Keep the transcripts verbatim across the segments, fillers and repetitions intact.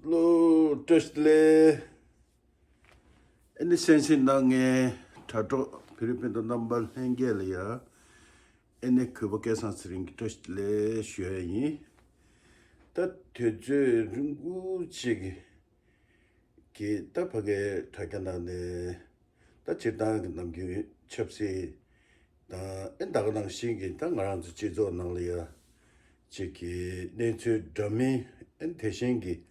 ལོ། བཀྲ་ཤིས་བདེ་ལེགས། ཨེ་ནི་གསན་གཟིགས་གནང་མཁན་དྲ་གྲོགས་བོད་རིགས་སྤུན་ཟླ་རྣམ་པ་ལྷན་རྒྱས་ལ་ཡ། ཨེ་ནི་གུས་པ་སྐལ་བཟང་ཚེ་རིང་གི་བཀྲ་ཤིས་བདེ་ལེགས་ཞུ་ཡ་ཡིན། ད་དུས་ཚོད་རིང་པོ་ཅིག་གི་ད་ཕ་གའི་དྲ་རྒྱ་ནང་ནས་ད་སྤྱིར་བཏང་གི་ནམ་རྒྱུན་ཆབ་སྲིད་དང་ཨེ་ད་ག་ནང་བཞིན་གྱི་ད་ང་རང་ཚོ་སྤྱི་ཚོགས་ནང་ལ་ཡ་ཅིག་གི་གནས་ཚུལ་འདྲ་མིན་ཨེ་དེ་བཞིན་གྱི་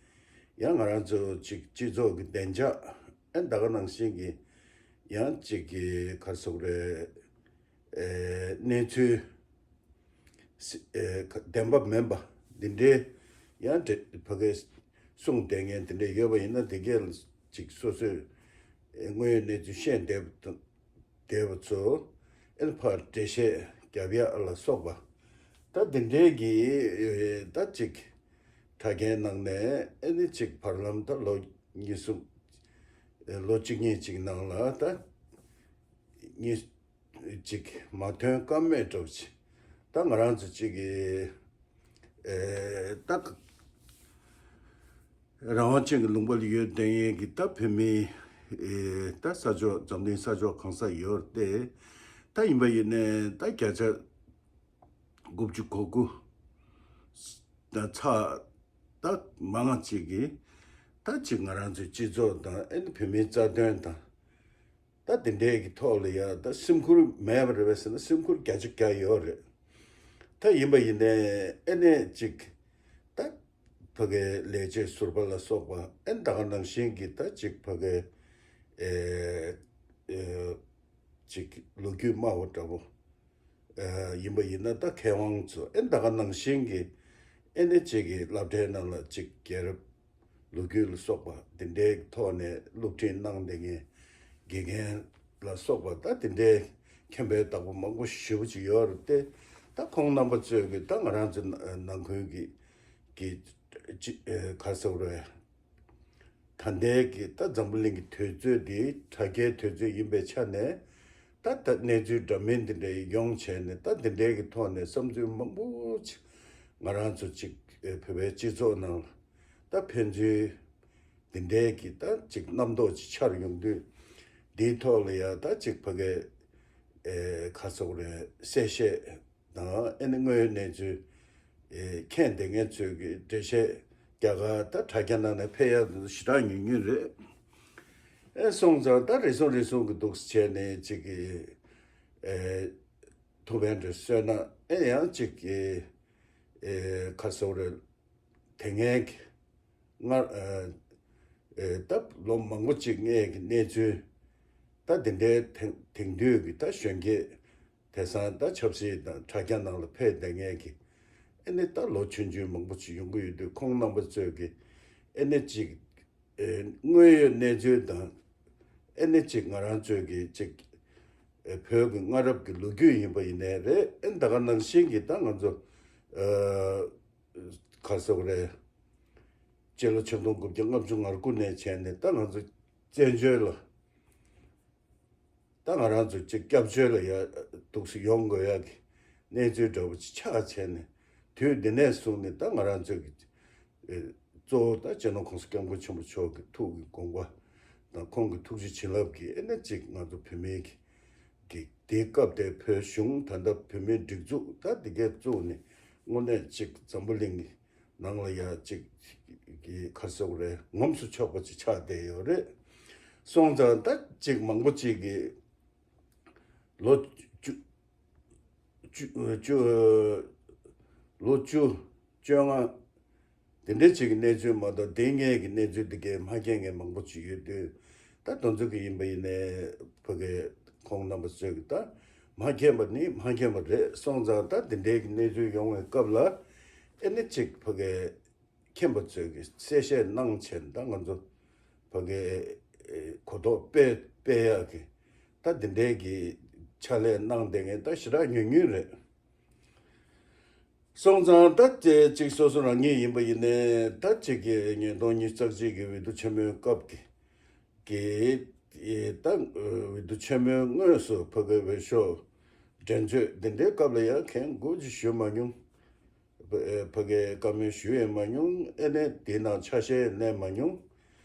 ཡང་ང་རང་ཚོ་ཅིག་སྤྱི་ཚོགས་ཀྱི་བདེ་འཇགས་ཨེ་ད་ག་ནང་བཞིན་གྱི་ཡང་ཅིག་གི་ག་རེ་ཟེར་དགོས་རེད། ཨེ་གནས་ཚུལ། སི་ཨེ་ཁ་བདེན་པ་མིན་པ་འདི་འདྲའི་ཡང་འདྲ་ཕ་གིའི་གསུངས་བསྡད་མཁན་འདི་འདྲ་ཡོད་པ་ཡིན་ན། འདི་གས་ལ་ཅིག་སོ་སོས་ཨེ་དངོས་ཡོད་གནས་ཚུལ་ཤེས་བསྡད་པ་དང་བསྡད་པ་ཚོ་ཨེ་ཕར་འགྲེལ་བཤད་རྒྱབ་ཡ་ལ་སོགས་པ། ད་འདི་འདྲའི་གི་ཨེ་ད་ཅིག་དྲ་རྒྱའི་ནང་ནས་ཨེ་ནི་ཅིག་བར་ལམ་ད་ལོ་གཉིས་གསུམ་ཨེ་ལོ་གཅིག་གཉིས་ཅིག་ནང་ལ་ད་གཉིས། ཅིག་མ་ཐོན་ཀ་མེད་འདྲ་བོ་ཅིག་ད་ང་རང་ཚོ་ཅིག་གི་ཨེ་ད་རང་དབང་ཅན་གྱི་ལུང་པ་ལ་ཡོད་བསྡད་མཁན་གྱི་ད་བོད་མི་ཨེ་ད་ས་ཕྱོགས་འཛམ་གླིང་ས་ཕྱོགས་གང་ས་ཡོད་རེད་དེ། ད་ཡིན་པ་ཡིན་ནའི་ད་བརྒྱ་ཆ་དགུ་བཅུ་གོ་དགུ་ད་ཚ་ད་མང་ང་ཅིག་གིས་ད་ཅིག་ང་རང་ཚོའི་སྤྱི་ཚོགས་དང་ཨེ་ནི་བོད་མིའི་རྩ་དོན་དང་། ད་དེ་འདྲའི་གི་ཐོག་ལ་ཡ་ད་སེམས་ཁུར་མེད་པ་རེད་པས་ཟེར་ན། སེམས་ཁུར་བརྒྱ་ཆ་བརྒྱ་ཡོད་རེད། ད་ཡིན་པ་ཡིན་ནའི་ཨེ་ནས་ཅིག་ད་ཕ་གའི་ལས་བྱེད་ཟུར་པ་ལ་སོགས་པ་ཨེ་ད་ག་ནང་བཞིན་གྱི་ད་ཅིག་ཕ་གའི་ཨེ་ཨེ་ཅིག་ལོ་རྒྱུས་སྨྲ་བ་འདྲ་པོ། ཨ་ཡིན་པ་ཡིན་ན་ད་མཁས་དབང་ཚོ་ཨེ་ད་ག་ནང་བཞིན་གྱི་ཨེ་ནི་གཅིག་གི་སློབ་གྲྭའི་ནང་ལ་གཅིག་རྒྱལ་རབས་ལོ་རྒྱུས་ལ་སོགས་པ་དེ་འདྲའི་ཐོག་ནས་སློབ་ཁྲིད་གནང་བསྡད་མཁན་དགེ་རྒན་ལ་སོགས་པ་ད་དེ་འདྲའི་མཁྱེན་པའི་བདག་པོ་མང་པོ་ཞེ་པོ་ཅིག་ཡོད་རེད་དེ། ད་ཁོང་རྣམ་པ་ཚོས་ཀྱི་ད་ང་རང་ཚོ་ནང་ཁུལ་གྱི་གི་ཅི་ཨེ་ག་རེ་ཟེར་དགོས་རེད། ད་ལྟའི་གི་ད་འཛམ་བུ་གླིང་གི་དུས་ཚོད་འདི་དྲ་རྒྱའི་དུས་ཚོད་ཡིན་པའི་ཆ་ནས། ད་ད་གནས་ཚུལ་འདྲ་མིན་འདི་འདྲའི་ཡོང་བྱས་ནས། ད་འདི་འདྲའི་གི་ཐོག་ནས་བསམ་ཚུལ་མང་པོ་ཅིག་ང་རང་ཚོ་ཅིག་ཨེ་བོད་པའི་སྤྱི་ཚོགས་ནང་ལ་ད་ཕན་ཚུན་འདི་འདྲའི་གི་ད་ཅིག་རྣམ་རྟོག་ཅིག་འཆར་ཡོང་དུས། འདིའི་ཐོག་ལ་ཡ་ད་ཅིག་ཕ་གའི་ཨེ་ག་རེ་ཟེར་དགོས་རེད། གསལ་བཤད་དང་ཨེ་ནི་དངོས་ཡོད་གནས་ཚུལ་ཨེ་མཁྱེན་བསྡད་མཁན་ཚོས་ཀྱི་འགྲེལ་བཤད་རྒྱག་ག་ད་དྲ་རྒྱ་ནང་ནས་ཕེབས་ཡག་དེ་ཚོ་ཞེ་དྲག་ཉུང་ཉུང་རེད། ཨེ་སོང་ཙང་ད་རེ་ཟུང་རེ་ཟུང་གི་འདུག་སེ་བྱས་ནས་ཅིག་གི་ཨེ་ཐུགས་ཕན་འདྲ་གསོས་ན། ཨེ་ཡང་ཅིག་གི་ཨེ་ག་རེ་ཟེར་དགོས་རེད། དེ་སྔའི་གི་སྔར་ཨ་ཨེ་ད་ལོ་མང་པོ་ཅིག་སྔའི་གི་གནས་ཚུལ། ད་དེ་འདྲའི་དེང་དེང་དུས་ཀྱི་ད་གཞོན་སྐྱེས་དེང་སང་ད་ཆབ་སྲིད་དང་དྲ་རྒྱ་ནང་ལ་ཕེབས་བསྡད་མཁན་གྱི་ཨེ་ནི་ད་ལོ་ཆུང་ཆུང་མང་པོ་ཅིག་ཡོང་གི་ཡོད་དུས། ཁོང་རྣམ་པ་ཚོས་ཀྱི་ཨེ་ནི་ཅིག་ཨེ་དངོས་ཡོད་གནས་ཚུལ་དང་ཨེ་ནི་ཅིག་ང་རང་ཚོས་ཀྱི་ཅིག་ཨེ་བོད་ཀྱི་སྔ་རབས་ཀྱི་ལོ་རྒྱུས་ཡིན་པ་ཡིན་ནའི་རེད། ཨེ་ད་ག་ནང་བཞིན་གྱི་ད་ང་ཚོ་ཨ་ག་རེ་ཟེར་དགོས་རེད། སྤྱི་ལོ་ཆིག་སྟོང་དགུ་བརྒྱ་ལྔ་བཅུ་ང་དགུ་ནས་བྱས་ནས་ད་ང་ཚོ་བཙན་བྱོལ་ལ། ད་ང་རང་ཚོ་ཅིག་སྐྱབས་བཅོལ་ལ་ཡ་འདུག་སེ་ཡོང་དགོས་ཡག་གི་གནས་ཚུལ་འདྲ་བོ་ཅིག་ཆགས་བྱས་ནས། དུས་འདི་ནས་བཟུང་ནས་ད་ང་རང་ཚོ་གི་ཨེ་གཙོ་བོ་ད་སྤྱི་ནོར་༸གོང་ས་༸སྐྱབས་མགོན་ཆེན་པོ་མཆོག་གི་ཐུགས་ཀྱི་དགོངས་པ་དང་། ཁོང་གི་ཐུགས་རྗེ་བྱིན་རླབས་ཀྱིས་ཨེ་ནི་ཅིག་ང་ཚོ་བོད་མིའི་གི་གི་དེའི་སྐབས་དེ་བོད་གཞུང་། ད་ལྟ་བོད་མིའི་སྒྲིག་འཛུགས་ད་འདི་གས་བཙུགས་ནས་དངོས་གནས་ཅིག་འཛམ་བུ་གླིང་གི་ནང་ལ་ཡ་ཅིག་གི་ག་རེ་ཟེར་དགོས་རེད། ངོམས་སུ་ཆོག་པ་ཅིག་ཆགས་བསྡད་ཡོད་རེད། སོང་ཙང་ད་ཅིག་མང་པོ་ཅིག་གིས་ལོ་བཅུ་བཅུ་བཅུ་ལོ་བཅུ་བཅོ་ལྔ་དེ་འདྲའི་ཅིག་གི་གནས་ཚུལ་མ་གཏོགས། དེ་སྔའི་གི་གནས་ཚུལ་འདི་གས་མ་མཁྱེན་མཁན་མང་པོ་ཅིག་ཡོད་དུས། ད་དེ་ཚོ་གི་ཡིན་པ་ཡིན་ནའི་ཕ་གི་ཁོང་རྣམ་པ་ཚོས་ཀྱི་ད་མ་མཁྱེན་པ་ནི་མ་མཁྱེན་པ་རེད། སོང་ཙང་ད་དེ་འདྲའི་གི་གནས་ཚུལ་ཡོང་བའི་སྐབས་ལ་ཨེ་ནི་ཅིག་ཕ་གི་མཁྱེན་པ་ཚོས་ཀྱི་གསལ་བཤད་གནང་བྱས་ནས། ད་ང་ཚོ་ཕ་གི་གོ་རྟོགས་སྤེལ་སྤེལ་ཡག་གི་ད་དེ་འདྲའི་གི་ཕྱག་ལས་གནང་བསྡད་མཁན་ད་ཞེ་དྲག་ཉུང་ཉུང་རེད། སོང་ཙང་ད་དེ་གཅིག་སོ་སོ་རང་ཉིད་ཡིན་པ་ཡིན་ནའི། ད་གཅིག་གི་ཉིས་སྟོང་ཉི་ཤུ་རྩ་གཅིག་གི་འོས་བསྡུ་ཆེན་མོའི་སྐབས་ཀྱི་གི་ད་འོས་བསྡུ་ཆེན་མོའི་དངོས་སུ་ཕ་གི་འོས་ཤོག་འགྲན་རྩོད་འདི་འདྲའི་སྐབས་ལ་ཡང་མཁན་དགུ་ཅིག་ཞུ་མ་མྱོང་། ཕ་གིའི་བཀའ་མོལ་ཞུ་ཡང་མ་མྱོང་། ཨེ་ནས་དེའི་ནང་ཆ་ཤས་གནས་མ་མྱོང་།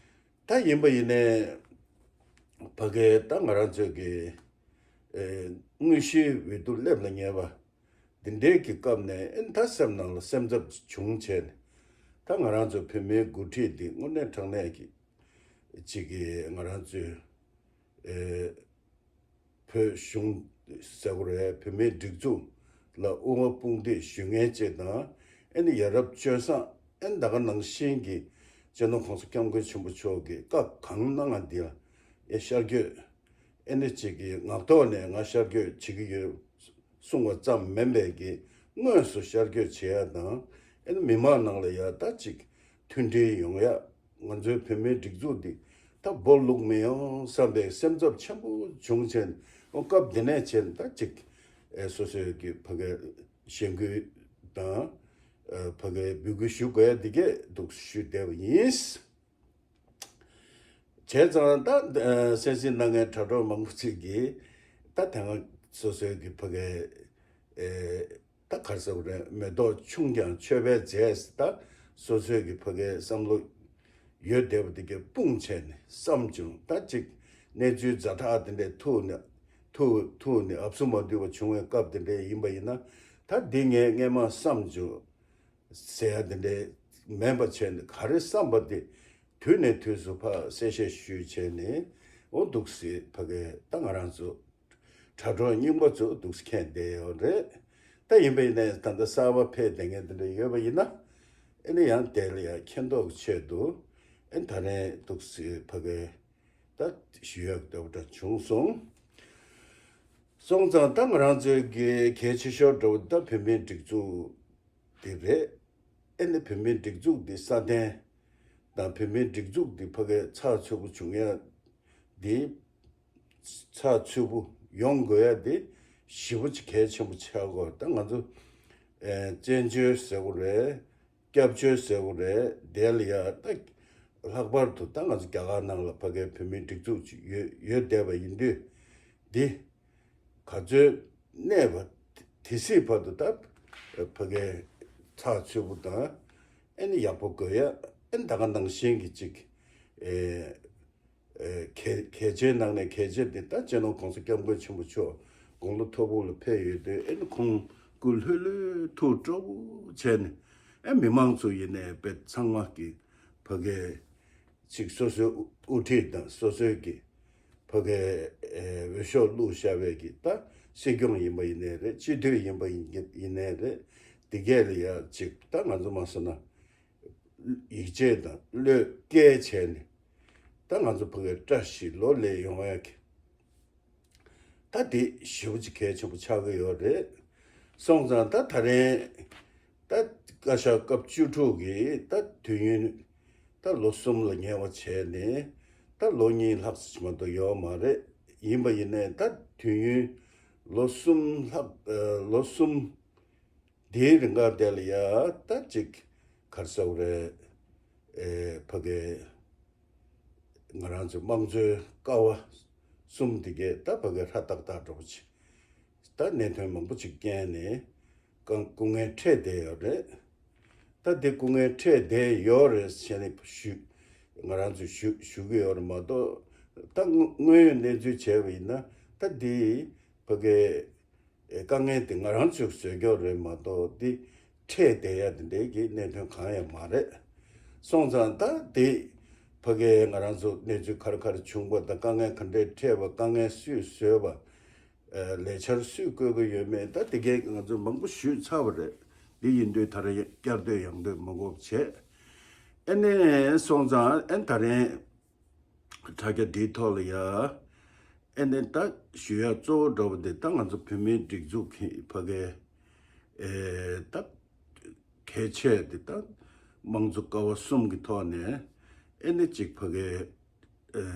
ད་ཡིན་པ་ཡིན་ནས་ཕ་གིའི་ད་ང་རང་ཚོའི་གི་དངོས་གཞིའི་འོས་བསྡུ་སླེབས་ལ་ཉེ་བ་འདི་འདྲའི་གི་སྐབས་ནས་ཨེ་ད་སེམས་ནང་ལ་སེམས་འཚབ་བྱུང་བྱས་ནས། ད་ང་རང་ཚོ་བོད་མིའི་འགོ་ཁྲིད་འདི་དངོས་གནས་དྲང་གནས་ཀྱི་ཅིག་གི་ང་རང་ཚོའི་བོད་གཞུང་ཟེར་དགོས་རེད། བོད་མིའི་སྒྲིག་འཛུགས་ལ་དབུ་མ་དཔུང་འདེགས་ཞུ་མཁན་ཅིག་དང་། ཨེ་ནི་ཡ་རབས་སྤྱོད་བཟང་། ཨེ་ནི་ད་ག་ནང་བཞིན་གྱི་སྤྱི་ནོར་༸གོང་ས་༸སྐྱབས་མགོན་ཆེན་པོ་མཆོག་གིས་བཀའ་གང་གནང་བ་འདི་ལ་ཨེ་ཤར་བསྐྱོད། ཨེ་ནི་ཅིག་གི་ངག་ཐོག་ནས་ང་ཤར་བསྐྱོད་བྱེད་ཀྱི་ཡོད་གསུང་བ་ཙམ་མིན་པའི་གི་དངོས་སུ་ཤར་བསྐྱོད་བྱེད་ཡ་དང་། ཨེ་ནི་མི་མང་ནང་ལ་ཡ་ད་ཅིག་མཐུན་སྒྲིལ་ཡོང་ཡ། ང་ཚོའི་བོད་མིའི་སྒྲིག་འཛུགས་འདི་ད་སྦོ་ལུག་མི་ཡོང་བསམ་པའི་སེམས་འཚབ་ཆེན་པོ་བྱུང་བྱས། ཨོ་སྐབས་འདི་ནས་བྱས་ད་ཅིག་ཨེ་སོ་སོའི་གི་ཕ་གི་ཞེན་སྐུལ་དང་ཨེ་ཕ་གི་འབོད་སྐུལ་ཞུ་དགོས་ཡ་འདི་གས་འདུག་ཞུས་བསྡད་པ་ཡིན། བྱས་ཙང་ད་ཨེ་གསན་གཟིགས་གནང་མཁན་དྲ་གྲོགས་མང་པོ་ཅིག་གིས་ད་དེ་སྔ་སོ་སོའི་གི་ཕ་གི་ཨེ་ད་ག་རེ་ཟེར་དགོས་རེད། མེ་ཏོག་ཆུང་ཀྱང་མཆོད་པའི་རྫས། ད་སོ་སོའི་གི་ཕ་གིའི་བསམ་བློ་ཡོད་བསྡད་པ་དེ་གས་སྤུངས་བྱས་ནས་བསམ་བྱུང་། ད་ཅིག་གནས་ཚུལ་ཛ་དྲག་དེ་འདྲས་ཐུག་ནས་ཐུག་ཐུག་ནས་ཨབ་སུ་མ་བསྡུས་པ་བྱུང་བའི་སྐབས་དེ་འདྲས་ཡིན་པ་ཡིན་ན། ད་འདི་ངས་སྔས་མ་བསམ་བྱུང་ཟེར་ཡ་དེ་འདྲས་མིན་པ་བྱས་ནས། ག་རེ་བསམ་པ་དེ་དུས་ནས་དུས་སུ་ཕར་གསལ་བཤད་ཞུས་བྱས་ནས། འོ་འདུག་སེ་ཕ་གིའི་ད་ང་རང་ཚོ་དྲ་གྲོགས་རྙིང་པ་ཚོ་འདུག་སེ་མཁྱེན་བསྡད་ཡོད་རེད། ད་ཡིན་པ་ཡིན་ནའི་ད་ལྟ་གསར་པ་ཕེབས་བསྡད་མཁན་དེ་འདྲ་ཡོད་པ་ཡིན་ན། ཨེ་ནི་ཡང་དེ་ལ་ཡང་མཁྱེན་རྟོགས་ཆེད་དུ་ཨེ་ད་རེས་འདུག་སེ་ཕ་གིའི་ད་ཞུ་ཡག་འདྲ་བོ་འདྲ་བྱུང་སོང་། སོང་ཙང་ད་ང་རང་ཚོའི་གི་གལ་ཆེ་ཤོས་འདྲ་བོ་ད་བོད་མིའི་སྒྲིག་འཛུགས་དེ་རེད། ཨེ་ནི་བོད་མིའི་སྒྲིག་འཛུགས་འདི་སྲ་བརྟན་དང་། བོད་མིའི་སྒྲིག་འཛུགས་འདི་ཕ་གིའི་ཚགས་ཚུད་པོ་བྱུང་ཡ་འདི། ཚགས་ཚུད་པོ་ཡོང་དགོས་ཡ་འདི་ཞེ་པོ་ཅིག་གལ་ཆེན་པོ་ཆགས་ཀྱི་ཡོད། ད་ང་ཚོ་ཨེ་བཙན་བྱོལ་ཟེར་དགོས་རེད། སྐྱབས་བཅོལ་ཟེར་དགོས་རེད། དེ་ལ་ཡ་ད་ལྷག་པར་དུ་ད་ང་ཚོ་རྒྱ་གར་ནང་ལ་ཕ་གིའི་བོད་མིའི་སྒྲིག་འཛུགས་ཅིག་ཡོད་ཡོད་བསྡད་པ་ཡིན་དུས། འདི་ག་ཚོད་གནས་པ་དེ་སྲིད་བར་དུ་ད་ཕ་གིའི་ཚགས་ཚུད་པོ་དང་། ཨེ་ནི་ཡག་པོ་དགོས་ཡ། ཨེ་ནི་ད་ག་ནང་བཞིན་གྱི་ཅིག་ཨེ་ཨེ་གལ་གལ་ཆེའི་ནང་ནས་གལ་ཆེ་དེ་ད་སྤྱི་ནོར་༸གོང་ས་༸སྐྱབས་མགོན་ཆེན་པོ་མཆོག་དགུང་ལོ་མཐོ་པོ་ལ་ཕེབས་ཡོད་དུས། ཨེ་ནི་ཁོང་སྐུ་ལྷོད་ལྷོད་ཐུགས་སྤྲོ་པོ་བྱས་ནས། ཨེ་མི་མང་ཚོ་ཡིན་ནའི་དཔེ་ཚང་མ་གི་ཕ་གིའི་ཅིག་སོ་སོའི་དབུ་ཁྲིད་དང་སོ་སོའི་གི་ཕ་གིའི་ཨེ་འོས་ཤོག་བླུགས་བཞག་པའི་གི་ད་སྲིད་སྐྱོང་ཡིན་པ་ཡིན་ནའི་རེད། སྤྱི་འཐུས་ཡིན་པ་ཡིན་ཡིན་ནའི་རེད། དེ་གས་ལ་ཡ་ཅིག་ད་ང་ཚོ་མ་སོང་ན་ཡིད་ཆེས་དང་བློས་བཀལ་བྱས་ནས། ད་ང་ཚོ་ཕ་གིའི་བཀྲ་ཤིས་ལོ་ལེགས་ཡོང་ཡ་གི་ད་དེ་ཞེ་པོ་ཅིག་གལ་ཆེན་པོ་ཆགས་ཀྱི་ཡོད་རེད། སོང་ཙང་ད་ད་རིང་ད་བཀའ་ཤག་སྐབས་བཅུ་དྲུག་གི་ད་དུས་ཡུན་ད་ལོ་གསུམ་ལ་ཉེ་བ་བྱས་ནས། ད་ལོ་གཉིས་ལྷག་ཙམ་མ་གཏོགས་ཡོད་མ་རེད། ཡིན་པ་ཡིན་ནའི་ད་དུས་ཡུན་ལོ་གསུམ་ལྷག་ཨ་ལོ་གསུམ་དེའི་རིང་ག་དེ་ལ་ཡ་ད་ཅིག་ག་རེ་ཟེར་དགོས་རེད། ཨེ་ཕ་གིའི་ང་རང་ཚོའི་དམངས་གཙོའི་ཀ་བ་གསུམ་དེ་གས་ད་ཕ་གིའི་ཧྲ་ཏག་ཏག་འདྲ་པོ་ཅིག་ད་གནད་དོན་མང་པོ་ཅིག་རྐྱེན་ནས་སྐུ་སྐུ་ངལ་འཕྲད་བསྡད་ཡོད་རེད། ད་དེ་སྐུ་ངལ་འཕྲད་བསྡད་ཡོད་རེད་ཟེར་ནས་ཞུ། ང་རང་ཚོས་ཞུ་ཞུ་གི་ཡོད་རེད་མ་གཏོགས། ད་དངོས་དངོས་ཡོད་གནས་ཚུལ་བྱས་པ་ཡིན་ན་ད་དེ་ཕ་གིའི་ཨེ་དཀའ་ངལ་དེ་ང་རང་ཚོས་བཟོས་ཀྱོག་རེད་མ་གཏོགས། དེ་འཕྲད་བསྡད་ཡ་དེ་འདྲའི་གི་གནད་དོན་གང་ཡང་མ་རེད། སོང་ཙང་ད་དེ་ཕ་གིའི་ང་རང་ཚོ་གནས་ཚུལ་ག་རེ་ག་རེ་བྱུང་བ་དང་། དཀའ་ངལ་ག་འདྲས་འཕྲད་པ། དཀའ་ངལ་སུས་བཟོས་པ། ཨེ་ལས་འཆར་སུས་བཀོད་ཀྱི་ཡོད་མེད། ད་དེ་གས་ང་ཚོས་མང་པོ་ཞུས་ཚར་བ་རེད། འདི་ཡིན་དུས་ད་རེས་བསྐྱར་ཟློས་ཡང་ཟློས་མ་དགོས་པ་བྱས། ཨེ་ནས་སོང་ཙང་ཨེ་ད་རིང་དྲ་རྒྱ་འདིའི་ཐོག་ལ་ཡ། ཨེ་ནས་ད་ཞུ་ཡ་གཙོ་བོ་འདྲ་བོ་འདི་ད་ང་ཚོ་བོད་མིའི་སྒྲིག་འཛུགས་ཀྱི་ཕ་གིའི་ཨེ་ད་གལ་ཆེ་འདི་ད་དམངས་གཙོ་ཀ་བ་གསུམ་གྱི་ཐོག་ནས་ཨེ་ནས་ཅིག་ཕ་གིའི་ཨེ་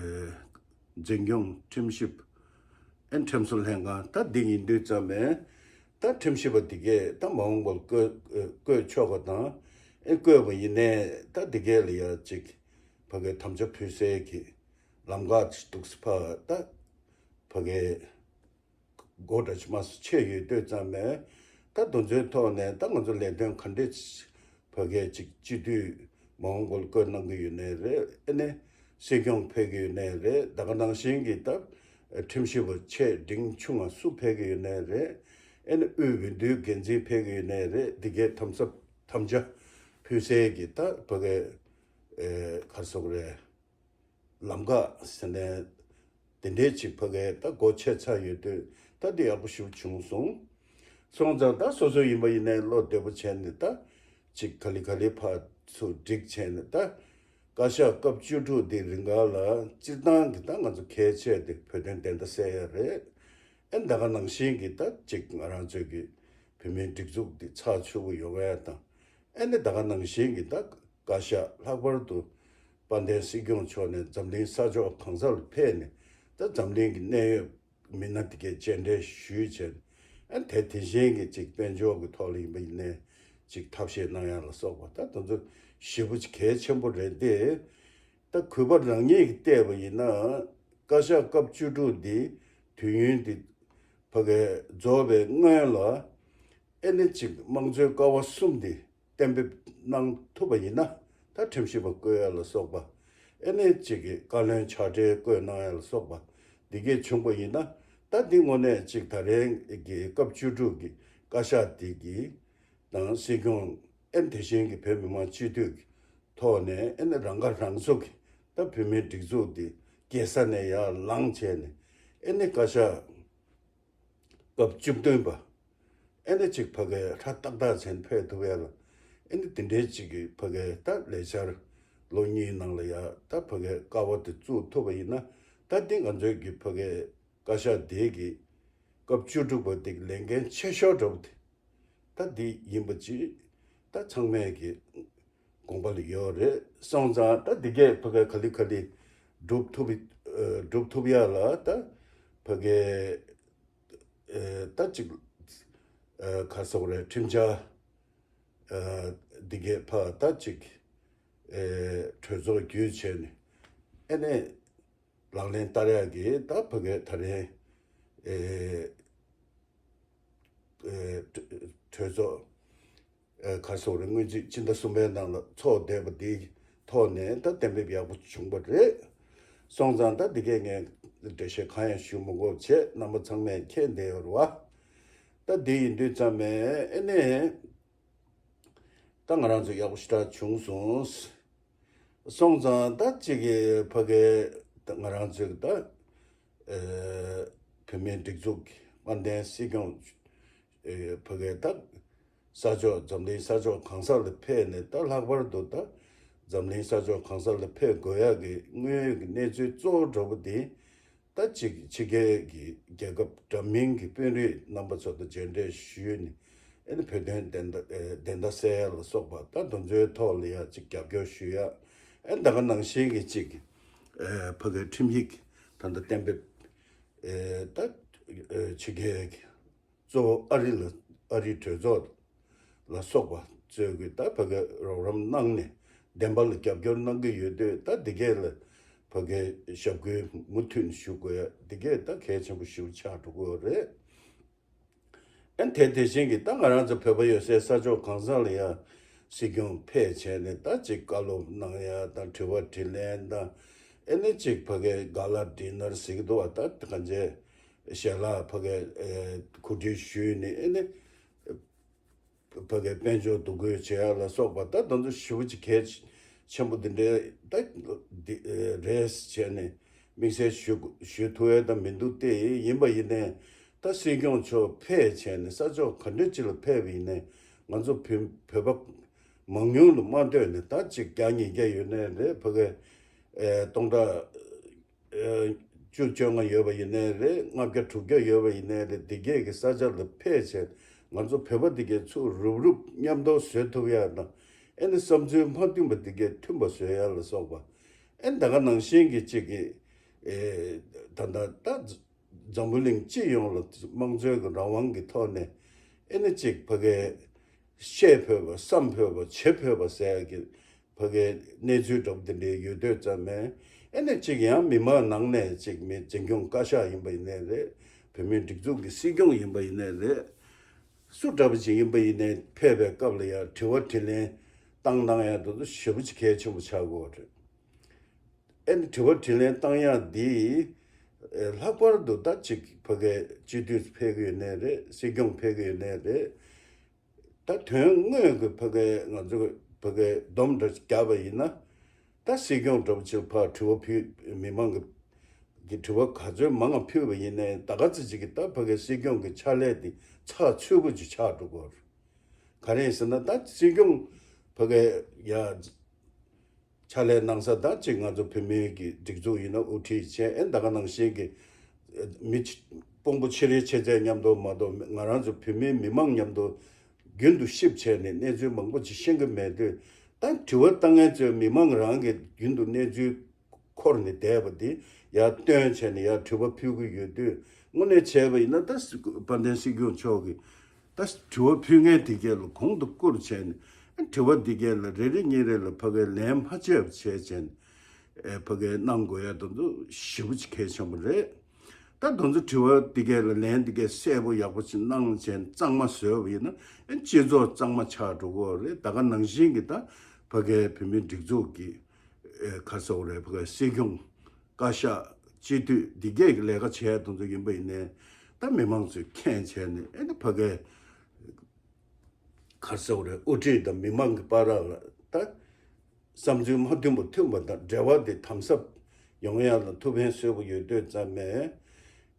འཛིན་སྐྱོང་ཁྲིམས་ཞིབ་ཨེ་ཁྲིམས་བཟོ་ལྷན་ཁང་ད་འདི་ཡིན་དུས་ཙམ་ནས། ད་ཁྲིམས་ཞིབ་པ་འདི་གས་ད་མ་འོངས་པར་བསྐོས་ཨེ་བསྐོས་ཆོག་པ་དང་། ཨེ་བསྐོས་པ་ཡིན་ནའི་ད་འདི་གས་ལ་ཡ་ཅིག་ཕ་གིའི་དམ་བཅའ་ཕུལ་སའི་གི་ལམ་ཁ་ཅིག་འདུག་སེ་ཕ་ད་ཕ་གིའི་སྒོ་འདྲ་ཅིག་མ་སུ་ཕྱེ་ཡོད་དུས་ཙམ་ནས། ད་དེ་ཚོའི་ཐོག་ནས་ད་ང་ཚོ་ལས་དོན་ག་འདྲས་ཕ་གིའི་ཅིག་སྤྱི་འཐུས་མ་འོངས་སྐོར་བསྐོས་གནང་གི་ཡོད་ནའི་རེད། ཨེ་ནས་སྲིད་སྐྱོང་ཕེབས་ཀྱི་ཡོད་ནའི་རེད། ད་ག་ནང་བཞིན་གྱི་ད་ཁྲིམས་ཞིབ་པ་ཆེ་འབྲིང་ཆུང་ང་སུ་ཕེབས་ཀྱི་ཡོད་ནའི་རེད། ཨེ་ནས་དབུས་འོས་བསྡུའི་འགན་འཛིན་ཕེབས་ཀྱི་ཡོད་ནའི་རེད། འདི་གའི་དམ་ཟབ་དམ་བཅའ་ཕུལ་སའི་གི་ད་ཕ་གིའི་ཨེ་ག་རེ་ཟེར་དགོས་རེད། ལམ་ཁ་ཟེར་ནས་དེ་འདྲའི་ཅིག་ཕ་གིའི་ད་སྒོ་ཕྱེ་ཚར་ཡོད་དུས། ད་འདི་ཡག་པོ་ཞིག་བྱུང་སོང་། སོང་ཙང་ད་སོ་སོ་ཡིན་པ་ཡིན་ནའི་བློ་བདེ་པོ་བྱས་ནས། ད་ཅིག་ག་ལེ་ག་ལེ་ཕར་ཚུར་སྒྲིག་བྱས་ནས། ད་བཀའ་ཤག་སྐབས་བཅུ་དྲུག་འདི་རིང་ག་ལ་སྤྱིར་བཏང་གི་ད་ང་ཚོ་གལ་ཆེ་དེ་བོད་དོན་བདེན་མཐའ་གསལ་ཡ་རེད། ཨེ་ད་ག་ནང་བཞིན་གྱི་ད་ཅིག་ང་རང་ཚོའི་གི་བོད་མིའི་སྒྲིག་འཛུགས་འདི་ཚགས་ཚུད་པོ་ཡོང་ཡ་དང་། ཨེ་ནས་ད་ག་ནང་བཞིན་གྱི་ད་བཀའ་ཤག་ལྷག་པར་དུ་དཔལ་ལྡན་སྲིད་སྐྱོང་མཆོག་ནས་འཛམ་གླིང་ས་ཕྱོགས་གང་སར་ཕེབས་ནས། ད་འཛམ་གླིང་གི་གནད་ཡོད་མི་སྣ་དེ་གའི་མཇལ་འཕྲད་ཞུས་བྱས། ཨ་དེ་དེ་བཞིན་གྱི་ཅིག་དཔལ་འབྱོར་གྱི་ཐོག་ལ་ཡིན་པ་ཡིན་ནའི་ཅིག་ཐབས་ཤེས་གནང་ཡ་ལ་སོགས་པ། ད་དེ་ཚོ་ཞེ་པོ་ཅིག་གལ་ཆེན་པོ་རེད་དེ། ད་གུས་པ་རང་ཉིད་ཀྱིས་བལྟས་པ་ཡིན་ན། བཀའ་ཤག་སྐབས་བཅུ་དྲུག་འདི་དུས་ཡུན་འདི་ཕ་གིའི་རྫོགས་པའི་སྔོན་ལ། ཨེ་ནས་ཅིག་དམངས་གཙོའི་ཀ་བ་གསུམ་འདི་གཏན་འབེབས་གནང་ཐུབ་པ་ཡིན་ན། ད་ཁྲིམས་ཞིབ་པ་བསྐོ་ཡ་ལ་སོགས་པ། ཨེ་ནས་ཅིག་གི་བཀའ་བློན་ཕྱག་སྦྲེལ་བསྐོས་གནང་ཡ་ལ་སོགས་པ་འདི་གས་བྱུང་པ་ཡིན་ན། ད་འདི་དངོས་གནས་ཅིག་ད་རེས་ཀྱི་སྐབས་བཅུ་དྲུག་གི་བཀའ་ཤག་འདི་གི་དང་སྲིད་སྐྱོང་། ཨེ་དེ་བཞིན་གྱི་བོད་མི་མང་སྤྱི་འཐུས་ཀྱི་ཐོག་ནས། ཨེ་ནས་རང་ཁ་རང་གསོ་གི་ད་བོད་མིའི་སྒྲིག་འཛུགས་འདི་རྒྱལ་ས་ནས་ཡར་ལངས་བྱས་ནས། ཨེ་ནས་བཀའ་ཤག་སྐབས་བཅུ་བདུན་པ། ཨེ་ནས་ཅིག་ཕ་གིའི་ཧྲ་ཏག་ཏག་བྱས་ནས་ཕེབས་ཐུབ་ཡ་ལ། ཨེ་ནས་དེ་འདྲའི་ཅིག་གི་ཕ་གིའི་ད་ལས་འཆར་ལོ་གཉིས་ནང་ལ་ཡ་ད་ཕ་གིའི་ཀ་བ་དེ་བཙུགས་ཐུབ་པ་ཡིན་ན། ད་འདི་ང་ཚོའི་གི་ཕ་གིའི་བཀའ་ཤག་དེ་གི་སྐབས་བཅུ་དྲུག་པ་དེ་གི་ལས་འགན་ཆེ་ཤོས་འདྲ་པོ་དེ་ད་འདི་ཡིན་པ་ཅིག་ད་ཚང་མས་ཀྱི་དགོངས་པ་ལ་ཡོད་རེད། སོང་ཙང་ད་འདི་གས་ཕ་གིའི་ག་ལེ་ག་ལེ་སྒྲུབ་ཐུབ། ཨ་སྒྲུབ་ཐུབ་ཡ་ལ་ད་ཕ་གིའི་ཨ་ད་ཅིག་ཨ་ག་རེ་ཟེར་དགོས་རེད། ཁྲིམས་འཆར་ཨ་འདི་གས་ཕར་ད་ཅིག་ཨ་གྲོས་ཚོགས་བརྒྱུད་བྱས་ནས། ཨེ་ནས་ལག་ལེན་བསྟར་ཡག་གི་ད་ཕ་གིའི་ད་རེས་ཨེ་ཨེ་གྲོས་ཚོགས་ཨེ་ག་རེ་ཟེར་དགོས་རེད། སྔོན་རྩིས་སྤྱི་ཟླ་གསུམ་པའི་ནང་ལ་ཚོགས་བསྡད་པ་དེའི་ཐོག་ནས་ད་གཏན་འབེབས་ཡག་པོ་བྱུང་པ་རེད། སོང་ཙང་ད་འདི་གས་ངས་འགྲེལ་བཤད་གང་ཡང་ཞུ་མི་དགོས་བྱས། རྣམ་པ་ཚང་མས་མཁྱེན་བསྡད་ཡོད་རེད་བ། ད་འདི་ཡིན་དུས་ཙམ་པས་ཨེ་ནས། ད་ང་རང་ཚོ་ཡག་པོ་ཞེ་དྲག་བྱུང་སོང་། སོང་ཙང་ད་ཅིག་གི་ཕ་གིའི་ད་ང་རང་ཚོའི་ད་ཨེ་བོད་མིའི་སྒྲིག་འཛུགས་ཀྱི་དཔལ་ལྡན་སྲིད་སྐྱོང་ཨེ་ཕ་གིའི་ད་ས་ཕྱོགས་འཛམ་གླིང་ས་ཕྱོགས་གང་ས་ལ་ཕེབས་ནས། ད་ལྷག་པར་དུ་ད་འཛམ་གླིང་ས་ཕྱོགས་གང་ས་ལ་ཕེབས་དགོས་ཡག་གི་དངོས་ཡོད་ཀྱི་གནས་ཚུལ་གཙོ་བོ་འདྲ་པོ་དེ། ད་ཅིག་ཕྱི་རྒྱལ་གྱི་རྒྱལ་ཁབ་འདྲ་མིན་གྱི་དཔོན་རིགས་རྣམ་པ་ཚོ་དང་མཇལ་འཕྲད་ཞུས་ནས། ཨེ་ནི་བོད་དོན་བདེན་མཐའ་ཨེ་བདེན་མཐའ་གསལ་ཡ་ལ་སོགས་པ། ད་དེ་ཚོའི་ཐོག་ལ་ཡ་ཅིག་རྒྱབ་སྐྱོར་ཞུ་ཡ། ཨེ་ད་ག་ནང་བཞིན་གྱི་ཅིག་ཨེ་ཕ་གིའི་ཁྲིམས་ཡིག་ད་ལྟ་གཏན་འབེབས་ཨེ་ད་ཨེ་ཕྱི་རྒྱལ་གྱི་གཙོ་བོ་ཨ་རི་ལ་ཨ་རིའི་གྲོས་ཚོགས་ལ་སོགས་པ་ཚོས་ཀྱིས་ད་ཕ་གིར་རོགས་རམ་གནང་ནས་བདེན་པ་ལ་རྒྱབ་སྐྱོར་གནང་གི་ཡོད་དུས། ད་འདི་གས་ལ་ཕ་གིའི་ཞབས་སྐུལ་མུ་མཐུད་ནས་ཞུ་དགོས་ཡ་འདི་གས་ད་གལ་ཆེན་པོ་ཞེ་པོ་ཆགས་འགྲོ་གི་ཡོད་རེད། ཨ་དེ་དེ་བཞིན་གྱི་ད་ང་རང་ཚོ་བོད་པ་ཡོད་སའི་ས་ཕྱོགས་གང་ས་ལ་ཡ་སྲིད་སྐྱོང་ཕེབས་བྱས་ནས་ད་ཅིག་བཀའ་སློབ་གནང་ཡ་དང་། དྲི་བ་དྲིས་ལན་དང་། ཨེ་ནི་ཅིག་ཕ་གིའི་ག་ལ་ཌི་ནར་ཟེར་གྱི་འདུག་བ། ད་གང་ཅི་ཞལ་ལག་ཕ་གིའི་ཨེ་གོ་སྒྲིག་ཞུས་ནས། ཨེ་ནི་ཕ་གིའི་དཔལ་འབྱོར་འདུ་འགོད་བྱེད་ཡ་ལ་སོགས་པ། ད་དེ་ཚོ་ཞེ་པོ་ཅིག་གལ་ཆེན་པོ་འདི་འདྲའི་ད་འདི་རེད་བྱས་ནས་དམིགས་བསལ་ཞུ་ཞུ་ཐུབ་ཡ་ད་མི་འདུག་སྟེ། ཡིན་པ་ཡིན་ནའི་ད་སྲིད་སྐྱོང་མཆོག་ཕེབས་བྱས་ནས་ས་ཕྱོགས་ག་འདྲ་ཅིག་ལ་ཕེབས་པ་ཡིན་ནའི་ང་ཚོ་བོད་བོད་པ་མང་ཉུང་ལ་མ་ལྟོས་ནས། ད་ཅིག་བརྒྱ་ཉིས་བརྒྱ་ཡོད་ནའི་རེད། ཕ་གིའི་ཨེ་སྟོང་ཕྲག་ཨེ་བཅུ་བཅོ་ལྔ་ཡོད་པ་ཡིན་ནའི་རེད། ལྔ་བརྒྱ་དྲུག་བརྒྱ་ཡོད་པ་ཡིན་ནའི་རེད། འདི་གས་ཀྱི་ས་ཆ་ལ་ཕེབས་བྱས་ང་ཚོ་བོད་པ་འདི་གས་ཚུར་རུབ་རུབ་མཉམ་དུ་བཟོ་ཐུབ་ཡ་དང་། ཨེ་ནི་བསམ་ཚུལ་མ་མཐུན་པ་འདི་གས་མཐུན་པ་བཟོ་ཡ་ལ་སོགས་པ། ཨེ་ད་ག་ནང་བཞིན་གྱི་ཅིག་གི་ཨེ་ད་ད་ད་འཛམ་བུ་གླིང་སྤྱི་ཡོངས་ལ་དམངས་གཙོའི་གི་རང་དབང་གི་ཐོག་ནས། ཨེ་ནི་ཅིག་ཕ་གིའི་བཤད་ཕོད་པ། བསམ་ཕོད་པ། བྱེད་ཕོད་པ་ཟེར་ཡ་གི་ཕ་གིའི་གནས་ཚུལ་འདྲ་པོ་དེ་འདྲའི་ཡོད་དུས་ཙམ་པས། ཨེ་ནས་ཅིག་ཡང་མི་མང་ནང་ནས་ཅིག་མི་འཛིན་སྐྱོང་བཀའ་ཤག་ཡིན་པ་ཡིན་ནའི་རེད། བོད་མིའི་སྒྲིག་འཛུགས་ཀྱི་སྲིད་སྐྱོང་ཡིན་པ་ཡིན་ནའི་རེད། སུ་འདྲ་པོ་ཅིག་ཡིན་པ་ཡིན་ནའི་ཕེབས་པའི་སྐབས་ལ་ཡང་དྲི་བ་དྲིས་ལན་བཏང་གནང་ཡ་དེ་ཚོ་ཞེ་པོ་ཅིག་གལ་ཆེན་པོ་ཆགས་ཀྱི་ཡོད་རེད། ཨེ་ནི་དྲི་བ་དྲིས་ལན་བཏང་ཡ་འདི་ལྷག་པར་དུ་ད་ཅིག་ཕ་གའི་སྤྱི་འཐུས་ཕེབས་ཀྱི་ཡོད་ནའི་རེད། སྲིད་སྐྱོང་ཕེབས་ཀྱི་ཡོད་ནའི་རེད། ད་དོན་དངོས་ཀྱི་ཕ་གའི་ང་ཚོ་ཕ་གའི་སྡོམ་འདྲ་བརྒྱབ་པ་ཡིན་ན། ད་སྲིད་སྐྱོང་འདྲ་པོ་ཅིག་ཕར་དྲི་བ་ཕུལ། མི་མང་གི་གི་དྲི་བ་ག་ཚོད་མང་ང་ཕུལ་བ་ཡིན་ནའི་ད་ག་ཚོད་ཅིག་གིས་ད་ཕ་གའི་སྲིད་སྐྱོང་གི་ཕྱག་ལས་དེ་ཚགས་ཚུད་པོ་ཅིག་ཆགས་འགྲོ་གི་ཡོད་རེད། ག་རེ་ཡིན་ཟེར་ན་ད་སྲིད་སྐྱོང་ཕ་གའི་ཡ། ཕྱག་ལས་གནང་ས་ད་ཅིག་ང་ཚོ་བོད་མིའི་གི་སྒྲིག་འཛུགས་ཡིན་ན་དབུ་ཁྲིད་བྱས། ཨེ་ད་ག་ནང་བཞིན་གི་མི་ཕྱི་དཔོན་པོ་ཕྱི་རིལ་ཆེ་ཚད་མཉམ་དུ་མ་གཏོགས་ང་རང་ཚོ་བོད་མིའི་མི་མང་མཉམ་དུ་རྒྱུན་དུ་གཤིབ་བྱས་ནས་གནས་ཚུལ་མང་པོ་ཅིག་ཤེས་ཀྱི་མེད་དུས། ད་དྲི་བ་བཏང་མཁན་ཚོས་མི་མང་རང་གི་རྒྱུན་དུ་གནས་ཚུལ་འཁོར་ནས་བསྡད་པ་འདི་ཡར་བཏོན་བྱས་ནས་ཡར་དྲི་བ་ཕུལ་གྱི་ཡོད་དུས། དངོས་གནས་བྱས་པ་ཡིན་ན་ད་དཔལ་ལྡན་སྲིད་སྐྱོང་མཆོག་གིས་ད་དྲི་བ་ཕུལ་མཁན་དེ་གས་ལ་གོང་དུ་བཀུར་བྱས་ནས། དྲི་བ་འདི་གས་ལ་རེ་རེ་གཉིས་རེ་ལ་ཕ་གའི་ལན་མ་བརྗེད་པ་བྱས་བྱས་ནས་ཨེ་ཕ་གའི་གནང་དགོས་ཡ་དེ་ཚོ་ཞེ་པོ་ཅིག་གལ་ཆེན་པོ་རེད། ད་དེ་ཚོ་དྲི་བ་འདི་གས་ལ་ལན་འདི་གས་གསལ་པོ་ཡག་པོ་ཅིག་གནང་བྱས་གཙང་མ་བཟོས་པ་ཡིན་ན། ཨེ་སྤྱི་ཚོགས་གཙང་མ་ཆགས་འགྲོ་གི་ཡོད་རེད། ད་ག་ནང་བཞིན་གྱི་ད་ཕ་གའི་བོད་མིའི་སྒྲིག་འཛུགས་ཀྱི་ཨེ་ག་རེ་ཟེར་དགོས་རེད། ཕ་གའི་སྲིད་སྐྱོང་བཀའ་ཤག་སྤྱི་འཐུས་འདི་གས་ཀྱི་ལས་ཀ་བྱས་དེ་ཚོ་ཡིན་པ་ཡིན་ནའི། ད་མི་མང་ཚོས་མཁྱེན་བྱས་ནས་ཨེ་ནི་ཕ་གའི་ག་རེ་ཟེར་དགོས་རེད། དབུ་ཁྲིད་དང་མི་མང་གི་བར་ལ་ད་བསམ་ཚུལ་མ་མཐུན་པ་མཐུན་པ་དང་འབྲེལ་བ་དེ་དམ་ཟབ་ཡོང་ཡ་ལ་ཐུགས་ཕན་གསོས་པོ་ཡོད་དུས་ཙམ་ནས།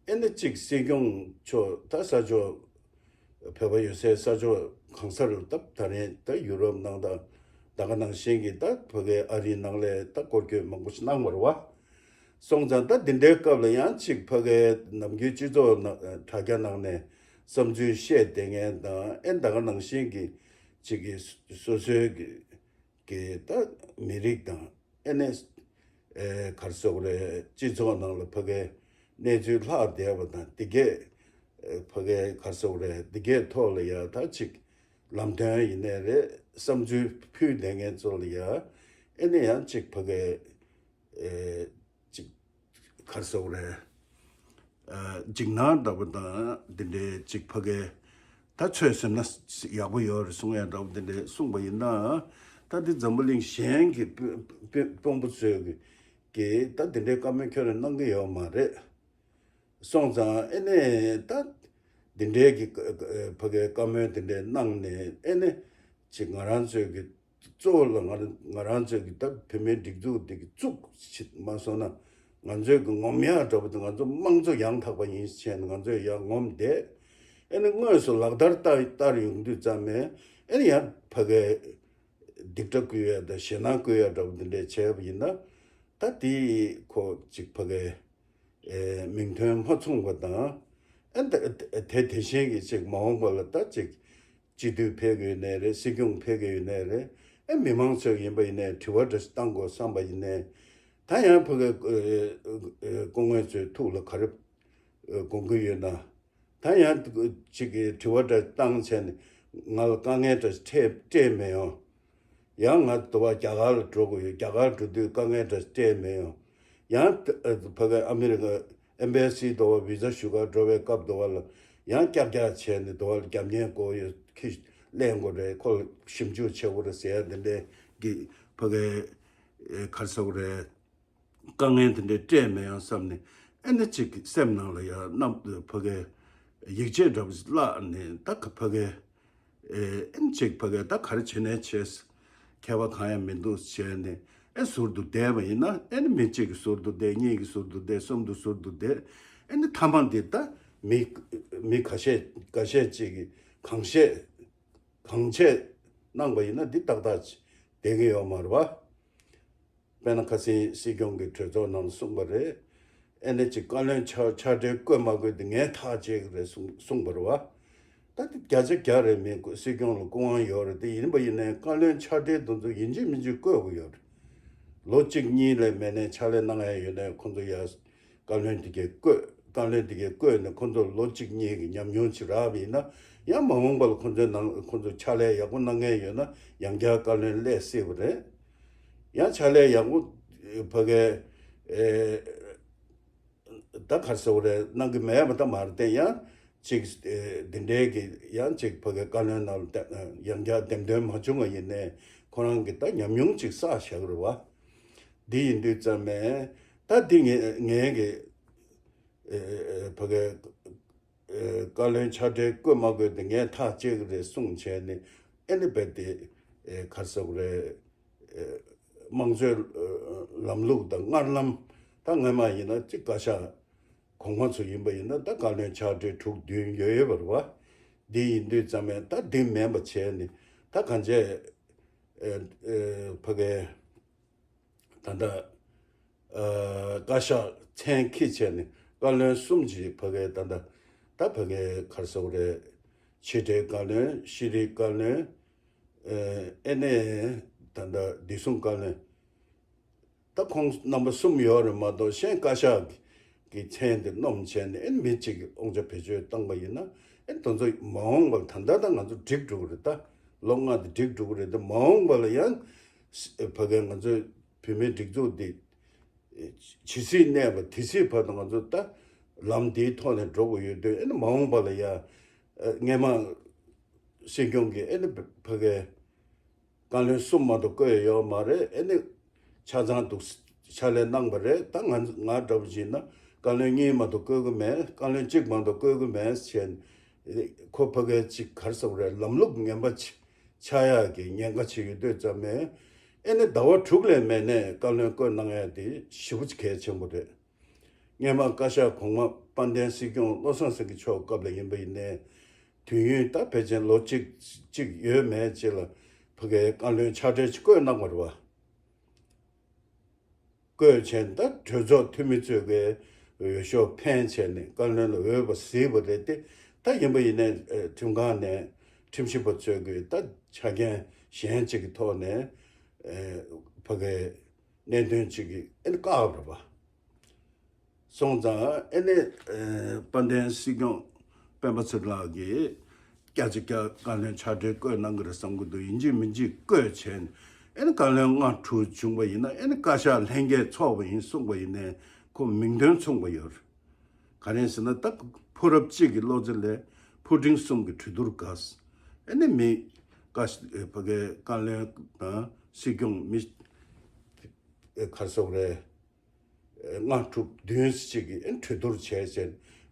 ཨེ་ནི་གཅིག་སྲིད་སྐྱོང་མཆོག་ད་ས་ཕྱོགས་བོད་པ་ཡོད་སའི་ས་ཕྱོགས་གང་སར་ད་ད་རེས་ད་ཡུ་རོབ་ནང་དང་ད་ག་ནང་བཞིན་གྱི་ད་ཕ་གའི་ཨ་རིའི་ནང་ལ་ད་སྐོར་སྐྱོད་མང་པོ་ཞིག་གནང་བ་རེད་བ། སོང་ཙང་ད་འདི་འདྲའི་སྐབས་ལ་ཡང་གཅིག་ཕ་གའི་ནམ་རྒྱུན་སྤྱི་ཚོགས་ནང་དྲ་རྒྱ་ནང་ནས་བསམ་ཚུལ་བཤད་བསྡད་མཁན་དང་། ཨེ་ད་ག་ནང་བཞིན་གྱི་གཅིག་གི་སོ་སོའི་གི་གི་ད་མི་རིགས་དང་། ཨེ་ནས་ཨེ་ག་རེ་ཟེར་དགོས་རེད། སྤྱི་ཚོགས་ནང་ལ་ཕ་གའི་གནས་ཚུལ་ལྷག་བསྡད་པ་དང་། འདི་གས་ཨེ་ཕ་གའི་ག་རེ་ཟེར་དགོས་རེད། འདི་གས་ཐོག་ལ་ཡ་ད་གཅིག་ལམ་སྟོན་ཡིན་ནའི་རེད། བསམ་ཚུལ་ཕུལ་བསྡད་མཁན་ཚོ་ལ་ཡ་ཨེ་ནས་ཡང་གཅིག་ཕ་གའི་ཨེ་ཅིག་ག་རེ་ཟེར་དགོས་རེད། ཨ་འཇིགས་སྣང་འདྲ་པོ་དང་འདི་འདྲའི་ཅིག་ཕ་གའི་ད་ཚོད་ཟིན་ན་ཡག་པོ་ཡོད་རེད་གསུང་ཡ་འདྲ་པོ་འདི་འདྲའི་གསུངས་པ་ཡིན་ན། ད་འདི་འཛམ་བུ་གླིང་གཞན་གྱི་དཔོན་དཔོན་དཔོན་པོ་ཚོས་ཀྱི་ཀྱི་ད་འདི་འདྲའི་བཀའ་མོལ་ཁྱོན་ནས་གནང་གི་ཡོད་མ་རེད། སོང་ཙང་ཨེ་ནས་ད་འདི་འདྲའི་གི་ཕ་གའི་བཀའ་མོལ་འདི་འདྲའི་གནང་ནས། ཨེ་ནས་ཅིག་ང་རང་ཚོའི་གི་གཙོ་བོ་ལ་ང་ང་རང་ཚོའི་གི་ད་བོད་མིའི་སྒྲིག་འཛུགས་འདི་གི་བཙུགས་ཕྱིན་མ་སོང་ན། ང་ཚོའི་གི་ངོམ་ཡག་འདྲ་པོ་དེ་ང་ཚོ་དམངས་གཙོ་ཡང་དག་པ་ཡིན་ཟེར་ནས་ང་ཚོས་ཡར་ངོམ་བསྡད། ཨེ་ནི་དངོས་སུ་ལག་བསྟར་བསྟར་བསྟར་ཡོང་དུས་ཙམ་ནས། ཨེ་ནི་ཡང་ཕ་གའི་སྡིགས་སྒྲ་བསྐུལ་ཡ་དང་ཞེད་སྣང་བསྐུལ་ཡ་འདྲ་པོ་འདི་འདྲས་བྱས་པ་ཡིན་ན། ད་དེ་ཁོ་ཅིག་ཕ་གའི་ཨེ་མིང་དོན་མ་མཚུངས་པ་དང་། ཨེ་ད་དེ་དེ་བཞིན་གྱི་ཅིག་མ་འོངས་པ་ལ་ད་ཅིག་སྤྱི་འཐུས་ཕེབས་ཀྱི་ཡོད་ནའི་རེད། སྲིད་སྐྱོང་ཕེབས་ཀྱི་ཡོད་ནའི་རེད། ཨེ་མི་མང་ཚོས་ཡིན་པ་ཡིན་ནའི་དྲི་བ་འདྲ་ཞིག་བཏང་དགོས་བསམ་པ་ཡིན་ནའི། ད་ཡང་ཕ་གའི་ཨེ་ཨེ་སྐུ་ངོ་ཚོའི་ཐུགས་ལ་ག་རེ་ཨེ་དགོངས་ཀྱི་ཡོད་ན། ད་ཡང་ཅིག་གི་དྲི་བ་འདྲ་བཏང་བྱས་ནས་ང་ལ་དཀའ་ངལ་འདྲ་ཞིག་འཕྲད་འཕྲད་མེད་ཡོང་། ཡང་ང་དུ་བ་རྒྱ་གར་ལ་འགྲོ་དགོས་ཡོད། རྒྱ་གར་འགྲོ་དུས་དཀའ་ངལ་འདྲ་སྤྲད་མེད་ཡོང་། ཡང་ད་ཕ་གི་ཨ་མི་རི་ཀ་ཨེམ་བྷེ་སི་དུ་བ་བི་ཟ་ཞུ་གར་འགྲོ་བའི་སྐབས་དུ་བ་ལ་ཡང་ཀྱག་ཀྱག་བྱས་ནས་དུ་བ་ལ་རྒྱབ་གཉེར་དགོས་ཡོད། ཁྱི་གླེང་དགོས་རེད། ཁོ་ལ་ཞིབ་འཇུག་བྱེད་དགོས་རེད་ཟེར་ཡ་འདི་འདྲའི་གི་ཕ་གི་ཨེ་ག་རེ་ཟེར་དགོས་རེད། དཀའ་ངལ་དེ་འདྲའི་སྤྲད་མེད་ཡང་བསམ་ནས། ཨེ་ནི་ཅིག་སེམས་ནང་ལ་ཡང་རྣམ་ཕ་གའི་ཡིད་ཆེས་འདྲ་པོ་ཞིག་བརླག་ནས། ད་ག་ཕ་གའི་ཨེ་ཨེ་ནི་ཅིག་ཕ་གའི་ད་ག་རེ་བྱེད་ནའི་བྱས། ཁྱད་པར་གང་ཡང་མི་འདུག་བྱས་ནས་ཨེ་ཟུར་དུ་བསྡད་པ་ཡིན་ན། ཨེ་ནི་མི་གཅིག་གི་ཟུར་དུ་བསྡད། གཉིས་ཀྱི་ཟུར་དུ་བསྡད། གསུམ་དུ་ཟུར་དུ་བསྡད། ཨེ་ནི་མཐའ་མ་འདི་ད་མི་མི་ཁ་ཤས་ཁ་ཤས་ཅིག་གིས་གང་བཤད་གང་བྱས་གནང་པ་ཡིན་ན་འདི་ཏག་ཏག་བསྡད་ཀྱི་ཡོད་མ་རེད་བ། དཔེར་ན་ཁ་སང་སྲིད་སྐྱོང་གིས་གྲོས་ཚོགས་ནང་གསུངས་པ་རེད། ཨེ་ནི་ཅིག་བཀའ་བློན་ཕྱག་ཕྱག་སྦྲེལ་བསྐོས་མ་བསྐོས་དེ་ངས་ཐག་བཅད་ཀྱི་རེད་གསུངས་གསུངས་པ་རེད་བ། ད་དེ་བརྒྱ་ཆ་བརྒྱ་རེད། མི་སྲིད་སྐྱོང་ལ་སྐུ་དབང་ཡོད་རེད། དེ་ཡིན་པ་ཡིན་ནའི་བཀའ་བློན་ཕྱག་སྦྲེལ་དེ་ཚོ་ཡིན་གཅིག་མིན་གཅིག་བསྐོ་དགོས་ཡོད་རེད། ལོ་གཅིག་གཉིས་ལས་མེད་ནའི་ཕྱག་ལས་གནང་ཡ་ཡོད་ནའི་ཁོང་ཚོ་ཡ་བཀའ་བློན་དེ་གས་བསྐོས། བཀའ་བློན་དེ་གས་བསྐོས་ནས་ཁོང་ཚོ་ལོ་གཅིག་གཉིས་ཀྱི་ཉམས་མྱོང་ཅིག་རག་པ་ཡིན་ན། ཡང་མ་འོངས་པ་ལ་ཁོང་ཚོའི་ནང་ཁོང་ཚོ་ཕྱག་ལས་ཡག་པོ་གནང་མཁན་ཡོད་ན་ཡང་བསྐྱར་བཀའ་བློན་སླེབས་སྲིད་པ་རེད། ཡང་ཕྱག་ལས་ཡག་པོ་ཕ་གའི་ཨེ་ད་ག་རེ་ཟེར་དགོས་རེད། གནང་གི་མེད་པ་ད་མ་རེད་དེ། ཡང་ ཅིག་ཨེ་འདི་འདྲའི་གི་ཡང་ཅིག་ཕ་གི་བཀའ་བློན་ནང་ལ་ཡང་བསྐྱར་འདེམས་ཐོན་མ་བྱུང་བ་ཡིན་ནའི་ཁོ་རང་གི་ད་ཉམས་མྱོང་ཅིག་བསགས་བཞག་རེད་བ། འདི་ཡིན་དུས་ཙམ་ནས་ད་འདི་ངས་ངས་གི་ཨེ་ཨེ་ཕ་གི་ཨེ་བཀའ་བློན་ཕྱག་སྦྲེལ་བསྐོས་མ་དགོས་དེ་ངས་ཐག་བཅད་གི་རེད་གསུངས་བྱས་ནས་ཨེ་ནི་རྦད་དེ་ཨེ་ག་རེ་ཟེར་དགོས་རེད། ཨེ་དམངས་གཙོའི་ཨེ་ལམ་ལུགས་དང་སྔར་ལམ་ད་སྔོན་མ་ཡིན་ན་ཅིག་བཀའ་ཤག་གོང་མ་ཚོ་ཡིན་པ་ཡིན་ན་ད་བཀའ་བློན་ཕྱག་སྦྲེལ་དྲུག་བདུན་ཡོད་ཡོད་པ་རེད་བ། འདི་ཡིན་དུས་ཙམ་ནས་ད་འདི་མིན་པ་བྱས་ནས་ད་གང་བྱས་ཨེ་ཨེ་ཕ་གི་ད་ལྟ་ཨ་བཀའ་ཤག་མཚན་འཁྱེར་བྱས་ནས་བཀའ་བློན་གསུམ་གྱིས་ཕ་གི་ད་ལྟ་ད་ཕ་གི་ག་རེ་ཟེར་དགོས་རེད། ཕྱི་དྲིལ་བཀའ་བློན། ཤེས་རིག་བཀའ་བློན། ཨེ་ཨེ་ནས་ད་ལྟ་བདེ་སྲུང་བཀའ་བློན། ད་ཁོང་རྣམ་པ་གསུམ་ཡོད་རེད་མ་གཏོགས་གཞན་བཀའ་ཤག་གི་མཚན་དེ་སྣོམ་བྱས་ནས་ཨེ་མི་གཅིག་གིས་དབང་ཆ་བེད་སྤྱོད་བཏང་པ་ཡིན་ན་ཨེ་དེ་ཚོ་མ་འོངས་པར་ད་ལྟ་ད་ང་ཚོ་འགྲིག་འགྲོ་གི་རེད། ད་ལོ་ལྔ་དེ་འགྲིག་འགྲོ་གི་རེད། ད་མ་འོངས་པ་ལ་ཡང་ཕ་གི་ང་ཚོའི་བོད་མིའི་སྒྲིག་འཛུགས་འདི་ཇི་སྲིད་གནས་པ་དེ་སྲིད་བར་དུ་ང་ཚོ་ད་ལམ་འདིའི་ཐོག་ནས་འགྲོ་དགོས་ཡོད་དུས་ཨེ་ནི་མ་འོངས་པ་ལ་ཡང་སྔས་མ་སྲིད་སྐྱོང་གིས་ཨེ་ནི་ཕ་གི་བཀའ་བློན་གསུམ་མ་གཏོགས་བསྐོས་ཡོད་མ་རེད། ཨེ་ནི་ཆ་ཚང་འདུག་ཕྱག་ལས་གནང་པ་རེད། ད་ང་ང་འདྲ་པོ་བྱས་ན་བཀའ་བློན་གཉིས་མ་གཏོགས་བསྐོས་ཀྱི་མེད། བཀའ་བློན་གཅིག་མ་གཏོགས་བསྐོས་ཀྱི་མེད་ཟེར་ནས་ཁོ་ཕ་གི་ཅིག་ག་རེ་ཟེར་དགོས་རེད། ལམ་ལུགས་ངན་པ་ཆགས་ཆགས་ཡག་གི་ཉེན་ཁ་ཅིག་ཡོད་དུས་ཙམ་ནས་ཨེ་ནི་ཟླ་བ་དྲུག་ལས་མེད་ནས་བཀའ་བློན་བསྐོས་གནང་ཡག་དེ་ཞེ་པོ་ཅིག་གལ་ཆེན་པོ་རེད། སྔས་མ་བཀའ་ཤག་གོང་མ་དཔལ་ལྡན་སྲིད་སྐྱོང་བློ་བཟང་སེང་གེ་མཆོག་སྐབས་ལ་ཡིན་པ་ཡིན་ནའི་དུས་ཡུན་ད་ཕལ་ཆེར་ལོ་གཅིག་གཅིག་ཡོད་མེད་ཅིག་ལ་ཕ་གིའི་བཀའ་བློན་ཕྱག་སྦྲེལ་ཅིག་བསྐོས་གནང་བ་རེད་བ། བསྐོས་བྱས་ད་གྲོས་ཚོགས་འཐུས་མི་ཚོས་གི་འོས་ཤོག་འཕེན་བྱས་ནས་བཀའ་བློན་ལ་འོས་པ་གཟིགས་པ་རེད་དེ། ད་ཡིན་པ་ཡིན་ནའི་ཁྲིམས་ཁང་ནས་ཁྲིམས་ཞིབ་པ་ཚོས་གི་ད་ཆ་རྐྱེན་གཞན་ཅིག་གི་ཐོག་ནས་ཕ་གིའི་གནད་དོན་ཅིག་གི་ཨེ་ནི་བཀག་པ་རེད་བ། སོང་ཙང་ཨེ་ནི་ཨེ་དཔལ་ལྡན་སྲིད་སྐྱོང་སྤེན་པ་ཚེ་རིང་ལགས་ཀྱིས་བསྐྱར་ཅིག་བསྐྱར་བཀའ་བློན་ཕྱག་སྦྲེལ་བསྐོས་གནང་གི་རེད་བསམ་གི་འདུག་ཡིན་གཅིག་མིན་གཅིག་བསྐོས་བྱས་ནས་ཨེ་ནི་བཀའ་བློན་ལྔ་དྲུག་བྱུང་བ་ཡིན་ན་ཨེ་ནི་བཀའ་ཤག་ལྷན་རྒྱས་ཚོགས་པ་ཡིན་གསུངས་པ་ཡིན་ནའི་ཁོ་མིང་དོན་མཚུངས་པ་ཡོད་རེད། ག་རེ་ཟེར་ན་ད་ཕོ་རབ་གཅིག་གི་བློ་རྩེ་ལས་ཕོ་འབྲིང་གསུམ་གྱི་གྲོས་བསྡུར་དགའ། ཨེ་ནི་མི་བཀའ་ཕ་གི་བཀའ་བློན་དང་སྲིད་སྐྱོང་མི་ག་རེ་ཟེར་དགོས་རེད། ལྔ་དྲུག་བདུན་ཅིག་གིས་ཨེ་གྲོས་བསྡུར་བྱས་བྱས་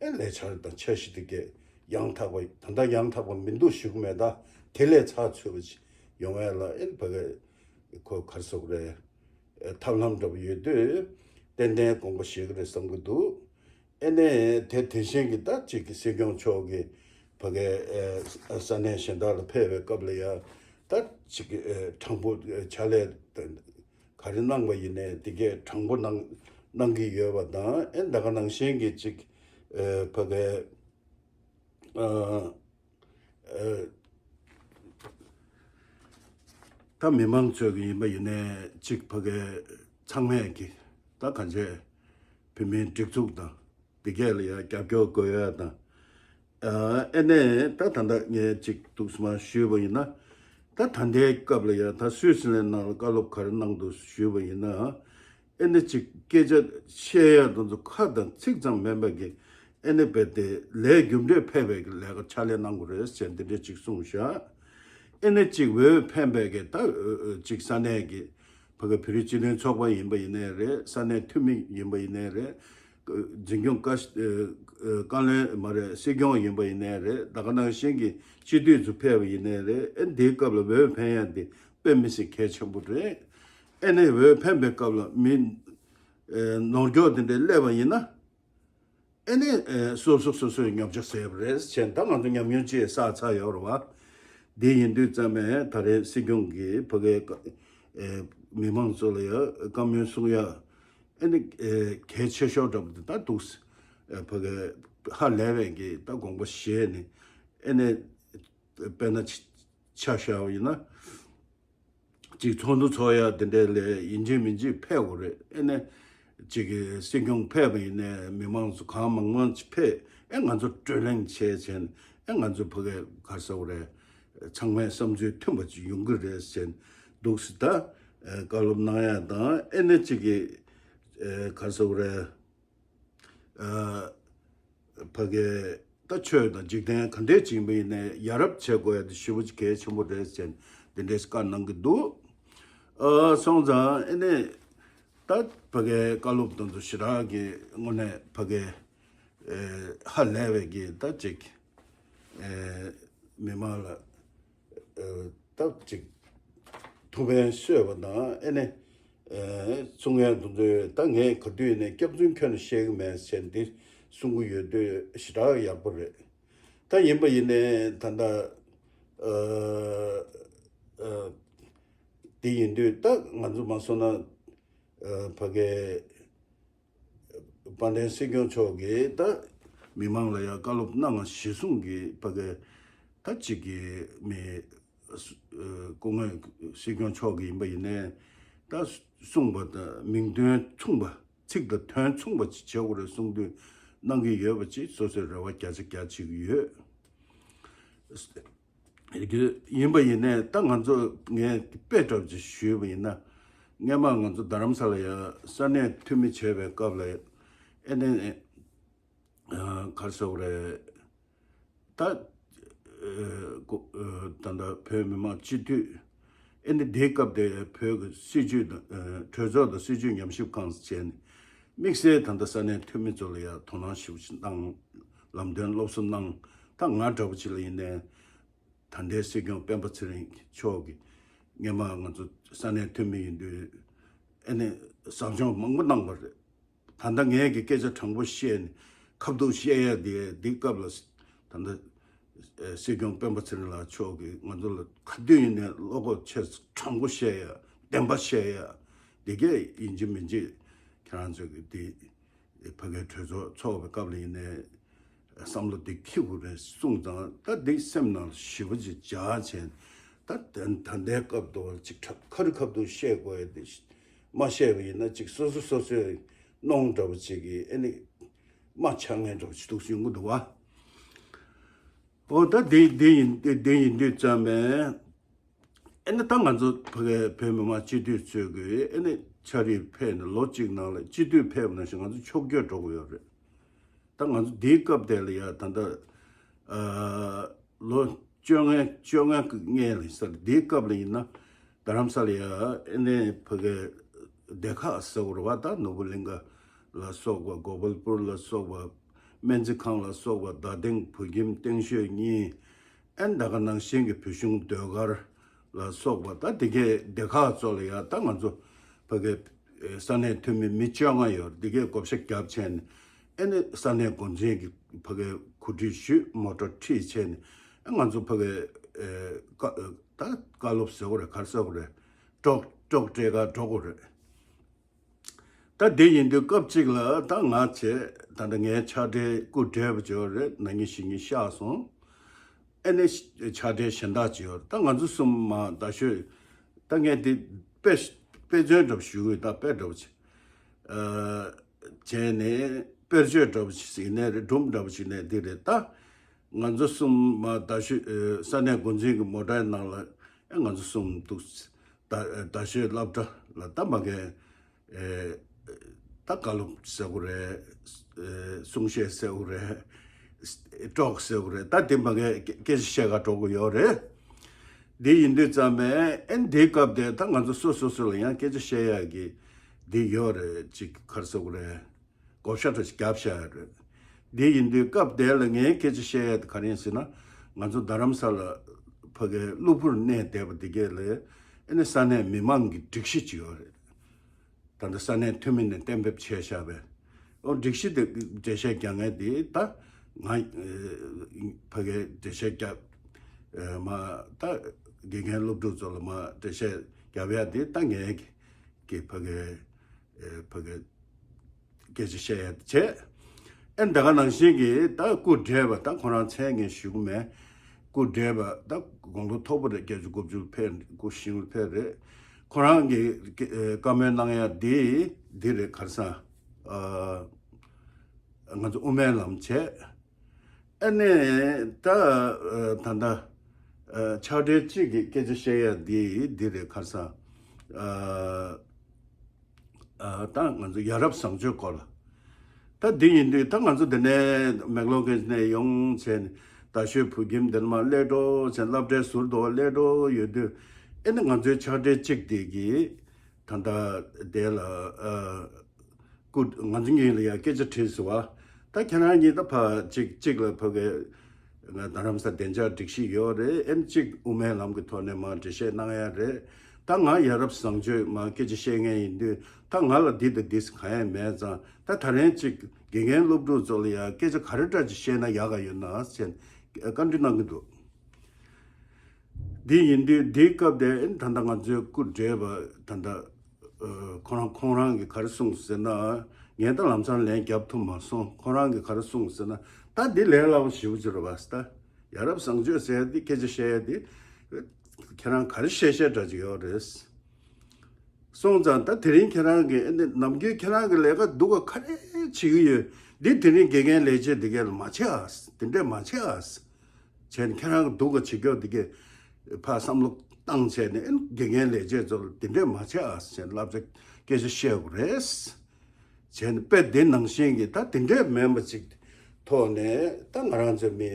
ཨེ་ལས་འཆར་དང་འཆར་གཞི་དེ་གས་ཡང་དག་པ་ད་ལྟ་ཡང་དག་པ་མི་འདུག་ཞུ་གི་མེད། ད་དེ་ལས་ཚགས་ཚུད་པ་ཅིག་ཡོང་ཡ་ལ་ཨེ་ཕ་གི་ཁོ་ག་རེ་ཟེར་དགོས་རེད། ཐབས་ལམ་འདྲ་པོ་ཡོད་དུས་ཏན་ཏན་དགོངས་པ་བཞེས་ཀྱི་རེད་བསམ་གྱི་འདུག་ཨེ་ནས་དེ་དེ་བཞིན་གྱི་ད་ཅིག་གི་སྲིད་སྐྱོང་མཆོག་གིས་ཕ་གི་ས་གནས་གཞན་དག་ལ་ཕེབས་པའི་སྐབས་ལ་ཡ་ད་ཅིག་གི་དྲང་པོ་ཕྱག་ལས་ག་རེ་གནང་བ་ཡིན་ནའི་དེ་གས་དྲང་པོ་གནང་གནང་གི་ཡོད་པ་དང་ཨེ་ད་ག་ནང་བཞིན་གྱི་ཅིག་ཨེ་ཕ་གི་ཨ་ཨེ་ད་མི་མང་ཚོས་གི་ཡིན་པ་ཡིན་ནའི་ཅིག་ཕ་གི་ཚང་མས་གི་ད་གང་བྱས་བོད་མིའི་སྒྲིག་འཛུགས་དང་དེ་གས་ལ་ཡ་རྒྱབ་སྐྱོར་དགོས་ཡ་དང་། ཨ་ཨེ་ནས་ད་ད་ལྟ་ངས་ཅིག་ཏོག་ཙམ་ཞུས་པ་ཡིན་ན། ད་ད་ལྟའི་སྐབས་ལ་ཡང་ད་སུད་སི་ལན་ནང་ལ་བཀའ་སློབ་ག་རེ་གནང་འདུག་ཞུས་པ་ཡིན་ན། ཨེ་ནས་ཅིག་སྐད་ཆ་བཤད་ཡ་དེ་ཚོ་ཁ་དང་ཚིག་ཙམ་མིན་པ་གི་ཨེ་ནས་རྦད་དེ་ལས་རྒྱུ་འབྲས་ཕལ་བའི་གི་ལས་ཀ་ཕྱག་ལས་གནང་དགོས་རེད་ཟེར་འདི་འདྲ་ཅིག་གསུངས་བཞག་ཨེ་ནས་ཅིག་འོས་འཕེན་པའི་གི་ད་ཅིག་ས་གནས་གི་ཕ་གི་བོད་རིགས་སྤྱི་མཐུན་ཚོགས་པ་ཡིན་པ་ཡིན་ནའི་རེད། ས་གནས་འཐུས་མི་ཡིན་པ་ཡིན་ནའི་རེད། འཛིན་སྐྱོང་བཀའ་ཨེ་བཀའ་བློན་མ་རེད། སྲིད་སྐྱོང་ཡིན་པ་ཡིན་ནའི་རེད། ད་ག་ནང་བཞིན་གྱི་སྤྱི་འཐུས་ཚོ་ཕེབས་པ་ཡིན་ནའི་རེད། ཨེ་འདིའི་སྐབས་ལ་འོས་འཕེན་ཡ་འདི་དཔེ་མི་སྲིད་གལ་ཆེན་པོ་རེད། ཨེ་ནས་འོས་འཕེན་པའི་སྐབས་ལ་མི་ཨེ་ནོར་སྐྱོག་དེ་འདྲ་སླེབས་པ་ཡིན་ན། ཨེ་ནས་ཨེ་སོ་སོ་སོ་སོའི་ཉོབ་ཆ་ཟེར་བ་རེད་ཟེར་ད་ང་ཚོ་ཉམས་མྱོང་ཅིག་བསགས་ཚར་ཡོད་རེད་བ། འདི་ཡིན་དུས་ཙམ་ནས་ད་རེས་སྲིད་སྐྱོང་གིས་ཕ་གིའི་ཨེ་མི་མང་ཚོ་ལ་ཡ་བཀའ་མོལ་གསུང་ཡ་ཨེ་ནི་ཨེ་གལ་ཆེ་ཤོས་འདྲ་པོ་འདི་ད་འདུག་ཨེ་ཕ་གི་ཧ་ལས་པའི་གི་ད་དགོངས་པ་བཞེས་ནས་ཨེ་ནི་དཔེར་ན་ཆ་བཞག་པ་ཡིན་ན་ཅིག་ཚོགས་འདུ་ཚོགས་ཡ་དེ་འདྲའི་ལས་ཡིན་གཅིག་མིན་གཅིག་ཕེབས་དགོས་རེད། ཨེ་ནི་ཅིག་གི་སྲིད་སྐྱོང་ཕེབས་པ་ཡིན་ནའི་མི་མང་ཚོ་གང་མང་མང་ཅིག་ཕེབས་ཨེ་ང་ཚོ་བགྲོ་གླེང་བྱས་བྱས་ནས་ཨེ་ང་ཚོ་ཕ་གི་ག་རེ་ཟེར་དགོས་རེད། ཚང་མའི་བསམ་ཚུལ་མཐུན་པ་ཅིག་ཡོང་གི་རེད་ཟེར་འདུག་སེ་ད་ཨེ་བཀའ་སློབ་གནང་ཡ་དང་ཨེ་ནས་ཅིག་གི་ཨེ་ག་རེ་ཟེར་དགོས་རེད། ཨ་ཕ་གི་ ད་ཆོས་དང་འཇིག་རྟེན་ག་འདྲས་ཅིག་ཡིན་པ་ཡིན་ནའི་ཡ་རབས་བྱེད་དགོས་ཡ་དེ་ཞེ་པོ་ཅིག་གལ་ཆེན་པོ་རེད་ཟེར་འདི་འདྲས་བཀའ་གནང་གི་འདུག་ཨ་སོང་ཙང་ཨེ་ནས་ད་ཕ་གའི་བཀའ་སློབ་དེ་ཚོ་ཞེ་དྲག་གི་དངོས་གནས་ཕ་གའི་ཨེ་ཧ་ལས་པའི་གི་ད་ཅིག་ཨེ་མི་མང་ལ་ཨེ་ད་ཅིག་ཐུགས་ཕན་གསོས་པ་དང་ཨེ་ནས་ཨེ་གསུང་ཡ་དེ་ཚོ་ད་ངས་ག་དུས་ནས་སྐྱག་རྫུན་ཁྱོན་ནས་བཤད་གི་མེད་ཟེར་འདི་གསུང་གི་ཡོད་དུས་ཞེ་དྲག་ཡག་པོ་རེད། ད་ཡིན་པ་ཡིན་ནའི་ད་ལྟ་ཨ་ཨ་དེ་ཡིན་དུས་ད་ང་ཚོ་མ་སོང་ན་ཨ་ཕ་གའི་དཔལ་ལྡན་སྲིད་སྐྱོང་མཆོག་གིས་ད་མི་མང་ལ་ཡང་བཀའ་སློབ་གནང་ཞེས་གསུང་གི་ཕ་གའི་ད་ཅིག་གི་མི་སྐུ་ངོ་སྲིད་སྐྱོང་མཆོག་གིས་ཡིན་པ་ཡིན་ནའི་ད་གསུང་པ་དང་མིང་དོན་མཚུངས་པ། ཚིག་དང་དོན་མཚུངས་པ་ཅིག་བྱེད་དགོས་རེད་གསུང་དུས་གནང་གི་ཡོད་པ་ཅིག་སོ་སོའི་རེ་བ་བརྒྱ་ཆ་བརྒྱ་བྱེད་ཀྱི་ཡོད། ཡིན་པ་ཡིན་ནའི་ད་ང་ཚོ་ངས་དཔེ་འདྲ་པོ་ཅིག་ཞུས་པ་ཡིན་ན་སྔས་མ་ང་ཚོ་རྡ་རམ་ས་ལ་ཡ་ས་གནས་འཐུས་མི་བྱས་པའི་སྐབས་ལ་ཨེ་ནས་ག་རེ་ཟེར་དགོས་རེད། ད་ད་ལྟ་བོད་མི་མང་སྤྱི་འཐུས་ཨེ་ནི་དེའི་སྐབས་དེ་བོད་ཀྱི་སྲིད་བྱུས་དང་གྲོས་ཚོགས་དང་སྲིད་བྱུས་ཉམས་ཞིབ་ཁང་བྱས་ནས་དམིགས་བསལ་ད་ལྟ་ས་གནས་འཐུས་མི་ཚོ་ལ་ཡང་དོ་སྣང་ཞེ་པོ་ཅིག་གནང་ལམ་སྟོན་སློབ་གསོ་གནང་། ད་ང་འདྲ་པོ་ཅིག་ལ་ཡིན་ནའི་ད་ལྟའི་སྲིད་སྐྱོང་སྤེན་པ་ཚེ་རིང་མཆོག་གིས་སྔས་མ་ང་ཚོ་ས་གནས་འཐུས་མི་ཡིན་དུས་ཨེ་ནི་ཟབ་སྦྱོང་མང་པོ་གནང་བ་རེད། ད་ལྟ་ངས་ཀྱི་སྐད་ཆ་དྲང་པོ་བཤད་ནས་ཁ་ཐུག་བཤད་ཡ་དེ་འདི་སྐབས་ལ་ད་ལྟ་སྲིད་སྐྱོང་སྤེན་པ་ཚེ་རིང་ལགས་མཆོག་གིས་ང་ཚོ་ལ་ག་དུས་ཡིན་ནའི་བློ་ཁོག་ཆེ་དྲང་པོ་བཤད་ཡ་བདེན་པ་བཤད་ཡ་འདི་གས་ཡིན་གཅིག་མིན་གཅིག་ཁྱེད་རང་ཚོ་གི་འདི་ཕ་གའི་གྲོས་ཚོགས་ཚོགས་པའི་སྐབས་ལ་ཡིན་ནའི་བསམ་བློ་འདི་འཁྱེར་དགོས་རེད་གསུངས་ཙང་ད་འདི་སེམས་ནང་ཞེ་པོ་ཅིག་འཇགས་བྱས་ད་ད་ལྟའི་སྐབས་དུ་ཅིག་ཁ་རི་ཁ་ཐུག་བཤད་དགོས་ཡ་འདི། མ་བཤད་པ་ཡིན་ན་ཅིག་སོ་སོ་སོ་སོའི་གནོང་འདྲ་པོ་ཅིག་གིས་ཨེ་ནི་མ་ཆགས་ངན་འདྲ་པོ་ཅིག་འདུག་ཡོང་གི་འདུག་བ། འོ་ད་དེ་དེ་ཡིན་དེ་དེ་ཡིན་དུས་ཙམ་པས་ཨེ་ནི་ད་ང་ཚོ་ཕ་གའི་བོད་མི་མང་སྤྱི་འཐུས་ཚོས་གི་ཨེ་ནི་ཆ་རིགས་ཕེབས་ནས་ལོ་གཅིག་ནང་ལ་སྤྱི་འཐུས་ཕེབས་ནང་བཞིན་ང་ཚོ་ཕྱོགས་བསྐྱོད་འགྲོ་གི་ཡོད་རེད། ད་ང་ཚོ་འདིའི་སྐབས་དེ་ལ་ཡ་ད་ལྟ་ཨ་ལོ་བཅོ་ལྔ་བཅོ་ལྔ་གི་སྔས་ལ་ས་འདིའི་སྐབས་ལ་ཡིན་ན་རྡ་རམ་ས་ལ་ཡ་ཨེ་ནས་ཕ་གི་སྡེ་ཁག་ཟེར་བ་རེད་བ། ད་ནོར་བུ་གླིང་ག་ལ་སོགས་པ་གོ་པལ་པུར་ལ་སོགས་པ་སྨན་རྩིས་ཁང་ལ་སོགས་པ་རྡ་སྟེང་བོད་ཁྱིམ་སྟེང་ཤོད་གཉིས། ཨན་ད་ག་ནང་བཞིན་གྱི་བོད་གཞུང་ཟློས་གར་ལ་སོགས་པ་ད་དེ་གའི་སྡེ་ཁག་ཚོ་ལ་ཡང་ད་ང་ཚོ་ཕ་གའི་ས་གནས་འཐུས་མི་མི་བཅོ་ལྔ་ཡོད་དེ་གའི་བགོ་བཤའ་བརྒྱབ་བྱས་ནས་ཨེ་ནི་ས་གནས་འགོ་འཛིན་གྱི་ཕ་གའི་གོ་སྒྲིག་ཞུས་མོ་ཊ་ཁྲིད་བྱས་ནས་ཨ་ང་ཚོ་ཕ་གའི་ཀ་ད་བཀའ་སློབ་ཟེར་དགོས་རེད་ག་རེ་ཟེར་དགོས་རེད་ཀྲོག་ཀྲོག་སྤྲད་ག་འགྲོ་དགོས་རེད། ད་དེ་ཡིན་དུས་སྐབས་གཅིག་ལ་ད་ང་བྱས་ད་ལྟ་ངའི་ཕྱག་སྦྲེལ་སྐུ་བགྲེས་པ་ཅིག་ཡོད་རེད། ན་ནིང་ཕྱི་ཉིན་གཤེགས་སོང་། ཨེ་ནས་ཕྱག་སྦྲེལ་གཞན་དག་ཅིག་ཡོད་རེད། ད་ང་ཚོ་གསུམ་མ་ད་ཤོད་ད་ངས་འདི་དཔེ་དཔེ་མཚོན་འདྲ་པོ་ཞུ་གི་ད་དཔེ་འདྲ་པོ་ཅིག་ཨ་བྱས་ནས་དཔེར་བརྗོད་འདྲ་པོ་ཅིག་ཟིན་ནས་རེད་སྒྲུང་འདྲ་པོ་ཅིག་ནས་འདི་རེད་ད། ང་ཚོ་གསུམ་མ་ད་ཤོད་ས་གནས་འགོ་འཛིན་གྱི་མོ་ཊའི་ནང་ལ་ཨེ་ང་ཚོ་གསུམ་འདུག་ད་ད་ཤོད་སློབ་གྲྭ་ལ་ད་མ་གས། ཨེ་ད་བཀའ་སློབ་ཟེར་དགོས་རེད། ཨེ་གསུང་བཤད་ཟེར་དགོས་རེད། ཀྲོག་ཟེར་དགོས་རེད། ད་དེ་མ་གས་སྐད་ཆ་བཤད་ག་འགྲོ་དགོས་ཡོད་རེད། འདི་ཡིན་དུས་ཙམ་པས་ཨེ་འདིའི་སྐབས་དེ་ད་ང་ཚོ་སོ་སོ་སོ་ལ་ཡང་སྐད་ཆ་བཤད་ཡག་གི་འདི་ཡོད་རེད་ཅིག་ག་རེ་ཟེར་དགོས་རེད། བགོ་བཤའ་འདྲ་ཞིག་བརྒྱབ་བཞག་ཡོད་རེད། འདི་ཡིན་དུས་སྐབས་དེ་ལ་ངའི་སྐད་ཆ་བཤད་ཡ་དེ་ག་རེ་ཡིན་ཟེར་ན། ང་ཚོ་རྡ་རམ་ས་ལ་ཕ་གའི་གློ་བུར་གནས་བསྡད་པ་འདི་གས་ལ་ཨེ་ནི་ས་གནས་མི་མང་གི་སྒྲིག་གཞི་ཅིག་ཡོད་རེད། ད་ལྟ་ས་གནས་འཐུས་མི་ནས་གཏན་འབེབས་བྱས་བཞག་པས། ཨོ་སྒྲིག་གཞི་དེ་འགྲེལ་བཤད་རྒྱག་མཁན་དེ་ད་ང་ཕ་གའི་འགྲེལ་བཤད་རྒྱབ་མ་ད་དགེ་རྒན་སློབ་ཕྲུག་ཚོ་ལ་མ་འགྲེལ་བཤད་རྒྱབ་ཡ་དེ་ད་ངའི་གི་ཕ་གའི་ཕ་གའི་སྐད་ཆ་བཤད་ཡ་བྱས། ཨེ་ད་ག་ནང་བཞིན་གྱི་ད་སྐུ་བགྲེས་པ་ད་ཁོ་རང་མཚན་ངས་ཞུ་གི་མེད། སྐུ་བགྲེས་པ་ད་དགུང་ལོ་མཐོ་པོ་རེད། བརྒྱད་ཅུ་དགུ་བཅུ་ཕེབས་སྐུ་ཞིང་ལ་ཕེབས་རེད། ཁོ་རང་གི་བཀའ་མོལ་གནང་ཡ་འདི་འདི་རེད། ག་རེ་ཟེར་ང་ཚོ་དབུ་མའི་ལམ་བྱས། ཨ་ནི་ད་ད་ལྟ་ཕྱག་སྦྲེལ་གཅིག་གི་སྐད་ཆ་བཤད་ཡ་འདི་འདི་རེད། ག་རེ་ཟེར་ད་ང་ཚོ་ཡ་རབས་བཟང་སྤྱོད་སྐོར་ལ། ད་ ད་འདི་ཡིན་དུས་ད་ང་ཚོ་འདི་ནས་མེག་ལོ་གེ་ནས་ཡོང་བྱས་ནས་རྡ་ཤོད་བོད་ཁྱིམ་འདི་ནས་མར་སླེབས་འགྲོ་བྱས་ནས་སློབ་གྲྭའི་ཟུར་དུ་སླེབས་འགྲོ་ཡོད་དུས། ཨེ་ནི་ང་ཚོའི་ཕྱག་སྦྲེལ་གཅིག་དེ་གིས་ད་ལྟ་དེ་ལ་ཨ་སྐུ་ང་ཚོ་གཉིས་ལ་ཡང་སྐད་ཆ་དྲིས་སོང་བ། ད་ཁྱེད་རང་གཉིས་ད་ཕ་གཅིག་གཅིག་ལ་ཕ་གི་ང་རྡ་རམ་ས་བདེ་འཇགས་སྒྲིག་གཞི་ཡོད་རེད། ཨེ་ནི་གཅིག་དབུ་མའི་ལམ་གྱི་ཐོག་ནས་མར་འགྲེལ་བཤད་གནང་ཡ་རེད། ད་ང་ཡ་རབས་བཟང་སྤྱོད་མར་སྐད་ཆ་བཤད་མཁན་ཡིན་དུས་ད་ང་ལ་འདི་དང་འདི་གང་ཡང་མེད་ཙང་། ད་ད་རན་གཅིག་དགེ་རྒན་སློབ་ཕྲུག་ཚོ་ལ་ཡང་སྐད་ཆ་ག་རེ་འདྲ་ཅིག་བཤད་ན་ཡག་ག་ཡོད་ན་ཟེར་བཀའ་འདྲི་གནང་གི་འདུག་འདི་ཡིན་དུས་འདིའི་སྐབས་དེ་ད་ལྟ་ང་ཚོའི་སྐུ་བགྲེས་པ་ད་ལྟ་ཨ་ཁོ་རང་ཁོང་རང་གིས་ག་རེ་གསུངས་ཟེར་ན། ངས་ད་ལམ་སང་ལན་རྒྱབ་ཐུབ་མ་སོང་། ཁོང་རང་གིས་ག་རེ་གསུངས་ཟེར་ན། ད་འདི་ལས་སླ་པོ་ཞེ་པོ་ཅིག་རེད་པ། ད་ཡ་རབས་བཟང་སྤྱོད་ཟེར་ཡ་འདི་སྐད་ཆ་བཤད་ཡ་འདི་ཁྱེད་རང་ག་རེ་བཤད་བཤད་འདྲ་ཅིག་ཡོད་རེད། སོང་ཙང་ད་དེ་རིང་ཁྱེད་རང་གིས་ཨ་ནི་ནམ་རྒྱུན་ཁྱེད་རང་གི་ལས་ཀ་སྡུག་ག་ག་རེ་བྱེད་ཀྱི་ཡོད། འདི་དེ་རིང་དགེ་རྒན་ལས་བྱེད་འདི་གས་ལ་མ་བྱེད་ཨ། དེ་འདྲས་མ་བྱེད་ཨ། བྱས་ནས་ཁྱེད་རང་གི་སྡུག་ག་བྱེད་རྒྱུ་འདི་གས་ཕར་བསམ་བློ་བཏང་བྱས་ནས་ཨ་ནི་དགེ་རྒན་ལས་བྱེད་ཚོ་ལ་དེ་འདྲས་མ་བྱེད་ཨ་ཟེར་བསླབ་བྱ་སྐད་ཆ་བཤད་དགོས་རེད། བྱས་ནས་དཔེ་དེ་ནང་བཞིན་གྱི་ད་དེ་འདྲས་མིན་པ་ཅིག་ཐོག་ནས་ད་ང་རང་ཚོ་མི་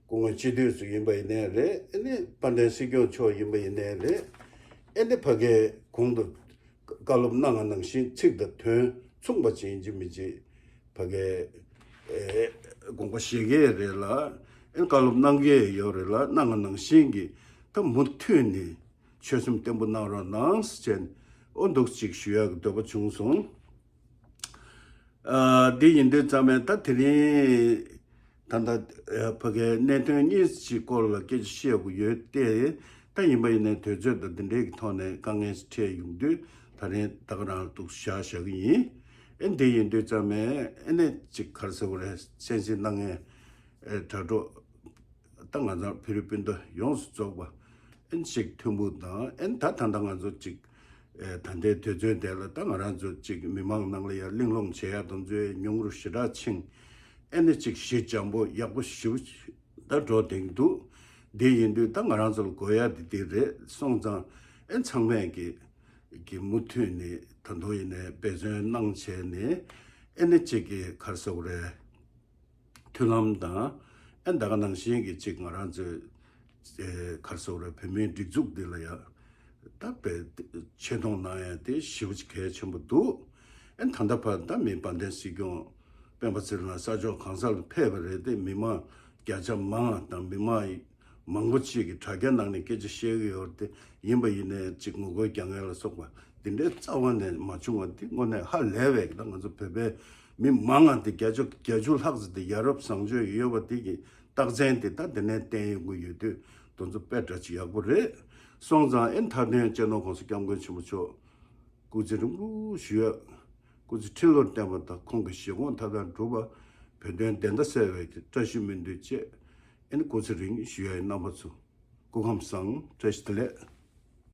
སྐུ་ངོ་སྤྱི་འཐུས་ཚོ་ཡིན་པ་ཡིན་ནའི་རེད། ཨ་ནི་དཔལ་ལྡན་སྲིད་སྐྱོང་མཆོག་ཡིན་པ་ཡིན་ནའི་རེད། ཨ་ནི་ཕ་གིའི་གོང་དུ་བཀའ་སློབ་གནང་བ་ནང་བཞིན་ཚིག་དང་དོན་མཚུངས་པ་ཅིག་ཡིན་གཅིག་མིན་གཅིག་ཕ་གིའི་ཨེ་དགོངས་པ་བཞེས་ཀྱི་རེད་ལ། ཨ་ནི་བཀའ་སློབ་གནང་གི་ཡོད་རེད་ལ། གནང་བ་ནང་བཞིན་གྱི་ད་མུ་མཐུད་ནས་ཆོད་སེམས་བརྟན་པོ་གནང་རོགས་གནང་ཟེར་ནས་འོ་འདུག་ཅིག་ཞུ་ཡག་གི་འདོད་པ་བྱུང་སོང་། ཨ་འདི་ཡིན་དུས་ཙམ་པས་ད་དེ་རིང་ད་ལྟ་ཨ་ཕ་གིའི་གནད་དོན་གཉིས་ཀྱི་སྐོར་ལ་སྐད་ཆ་བཤད་དགོས་ཡོད་དེ། ད་ཡིན་པ་ཡིན་ནའི་དུས་ཚོད་དང་འདི་འདྲའི་གི་ཐོག་ནས་དཀའ་ངལ་ཞིག་འཕྲད་ཡོང་དུས་ད་རིང་ད་ག་རང་འདུག་བཞག་བཞག་གི་ཡིན། ཨེ་འདི་ཡིན་དུས་ཙམ་པས་ཨེ་ནས་ཅིག་ག་རེ་ཟེར་དགོས་རེད། གསན་གཟིགས་གནང་མཁན་ཨེ་དྲ་གྲོགས་ད་ང་ཚོ་བོད་རིགས་སྤུན་ཟླ་ཡོངས་སུ་རྫོགས་པ་ཨེ་ཅིག་མཐུན་པོ་དང་། ཨེ་ད་ད་ལྟ་ང་ཚོ་ཅིག་ཨེ་ད་ལྟའི་དུས་ཚོད་དེ་ལ་ད་ང་རང་ཚོ་ཅིག་མི་མང་ནང་ལ་ཡར་གླེང་སློང་བྱེད་ཡག་དེ་ཚོའི་མྱོང་རོལ་ཞེ་དྲག་ཕྱིན། ཨེ་ནི་ཅིག་ཞི་འཇམ་པོ་ཡག་པོ་ཞེ་པོ་ད་འགྲོ་བསྡད་ཀྱི་འདུག་འདི་ཡིན་དུས་ད་ང་རང་ཚོ་ལ་དགོས་ཡག་དེ་འདི་རེད། སོང་ཙང་ཨེ་ཚང་མས་ཀྱི་ཀྱི་མུ་མཐུད་ནས་ད་དུང་ཡིན་ནའི་འབད་བརྩོན་གནང་བྱས་ནས་ཨེ་ནི་ཅིག་གི་ག་རེ་ཟེར་དགོས་རེད། མཐུན་ལམ་དང་ཨེ་ད་ག་ནང་བཞིན་གྱི་ཅིག་ང་རང་ཚོའི་ཨེ་ག་རེ་ཟེར་དགོས་རེད། བོད་མིའི་སྒྲིག་འཛུགས་འདི་ལ་ཡ་ད་དཔེ་ཆེ་མཐོང་གནང་ཡ་དེ་ཞེ་པོ་ཅིག་གལ་ཆེན་པོ་འདུག་ཨེ་ད་ལྟ་བར་ད་མི་དཔལ་ལྡན་སྲིད་སྐྱོང་སྤེན་པ་ཚེ་རིང་ལགས་ས་ཕྱོགས་གང་ས་ལ་ཕེབས་པ་རེད་དེ། མི་མང་བརྒྱ་ཆ་མང་དང་མི་མང་མང་པོ་ཅིག་གིས་དྲ་རྒྱ་ནང་ནས་སྐད་ཆ་བཤད་ཀྱི་ཡོད་རེད་དེ། ཡིན་པ་ཡིན་ནའི་ཅིག་ངོ་རྒོལ་རྒྱག་མཁན་ལ་སོགས་པ་འདི་འདྲའི་རྩ་བ་ནས་མ་བྱུང་བ་འདི་དངོས་གནས་ཧ་ལས་པའི་ད་ང་ཚོ་བོད་པའི་མི་མང་ང་དེ་བརྒྱད་ཅུ་བརྒྱད་ཅུ་ལྷག་ཙམ་དེ་ཡ་རབས་བཟང་སྤྱོད་ཡོད་པ་དེ་གི་རྟགས་མཚན་དེ་ད་དེ་ནས་བསྟན་ཡོང་གི་ཡོད་དུས་དེ་ཚོ་དཔེ་འདྲ་ཅིག་ཡག་པོ་རེད། སོང་ཙང་ཨེ་མཐའ་དོན་སྤྱི་ནོར་༸གོང་ས་༸སྐྱབས་མགོན་ཆེན་པོ་མཆོག་སྐུ་ཚེ་རིང་པོ་བཞུགས་ཡ། སྐུ་ཚེ་ཁྲི་ལོར་བརྟན་པ་དང་ཁོང་གི་བཞེད་དགོངས་མཐའ་དག་འགྲུབ་པ། བོད་དོན་བདེན་མཐའ་གསལ་བའི་བཀྲ་ཤིས་སྨོན་འདུན་བཅས་ཨེ་ནི་སྐུ་ཚེ་རིང་ཞུ་ཡ་ཡིན། རྣམ་པ་ཚོ་སྐུ་ཁམས་བཟང་། བཀྲ་ཤིས་བདེ་ལེགས།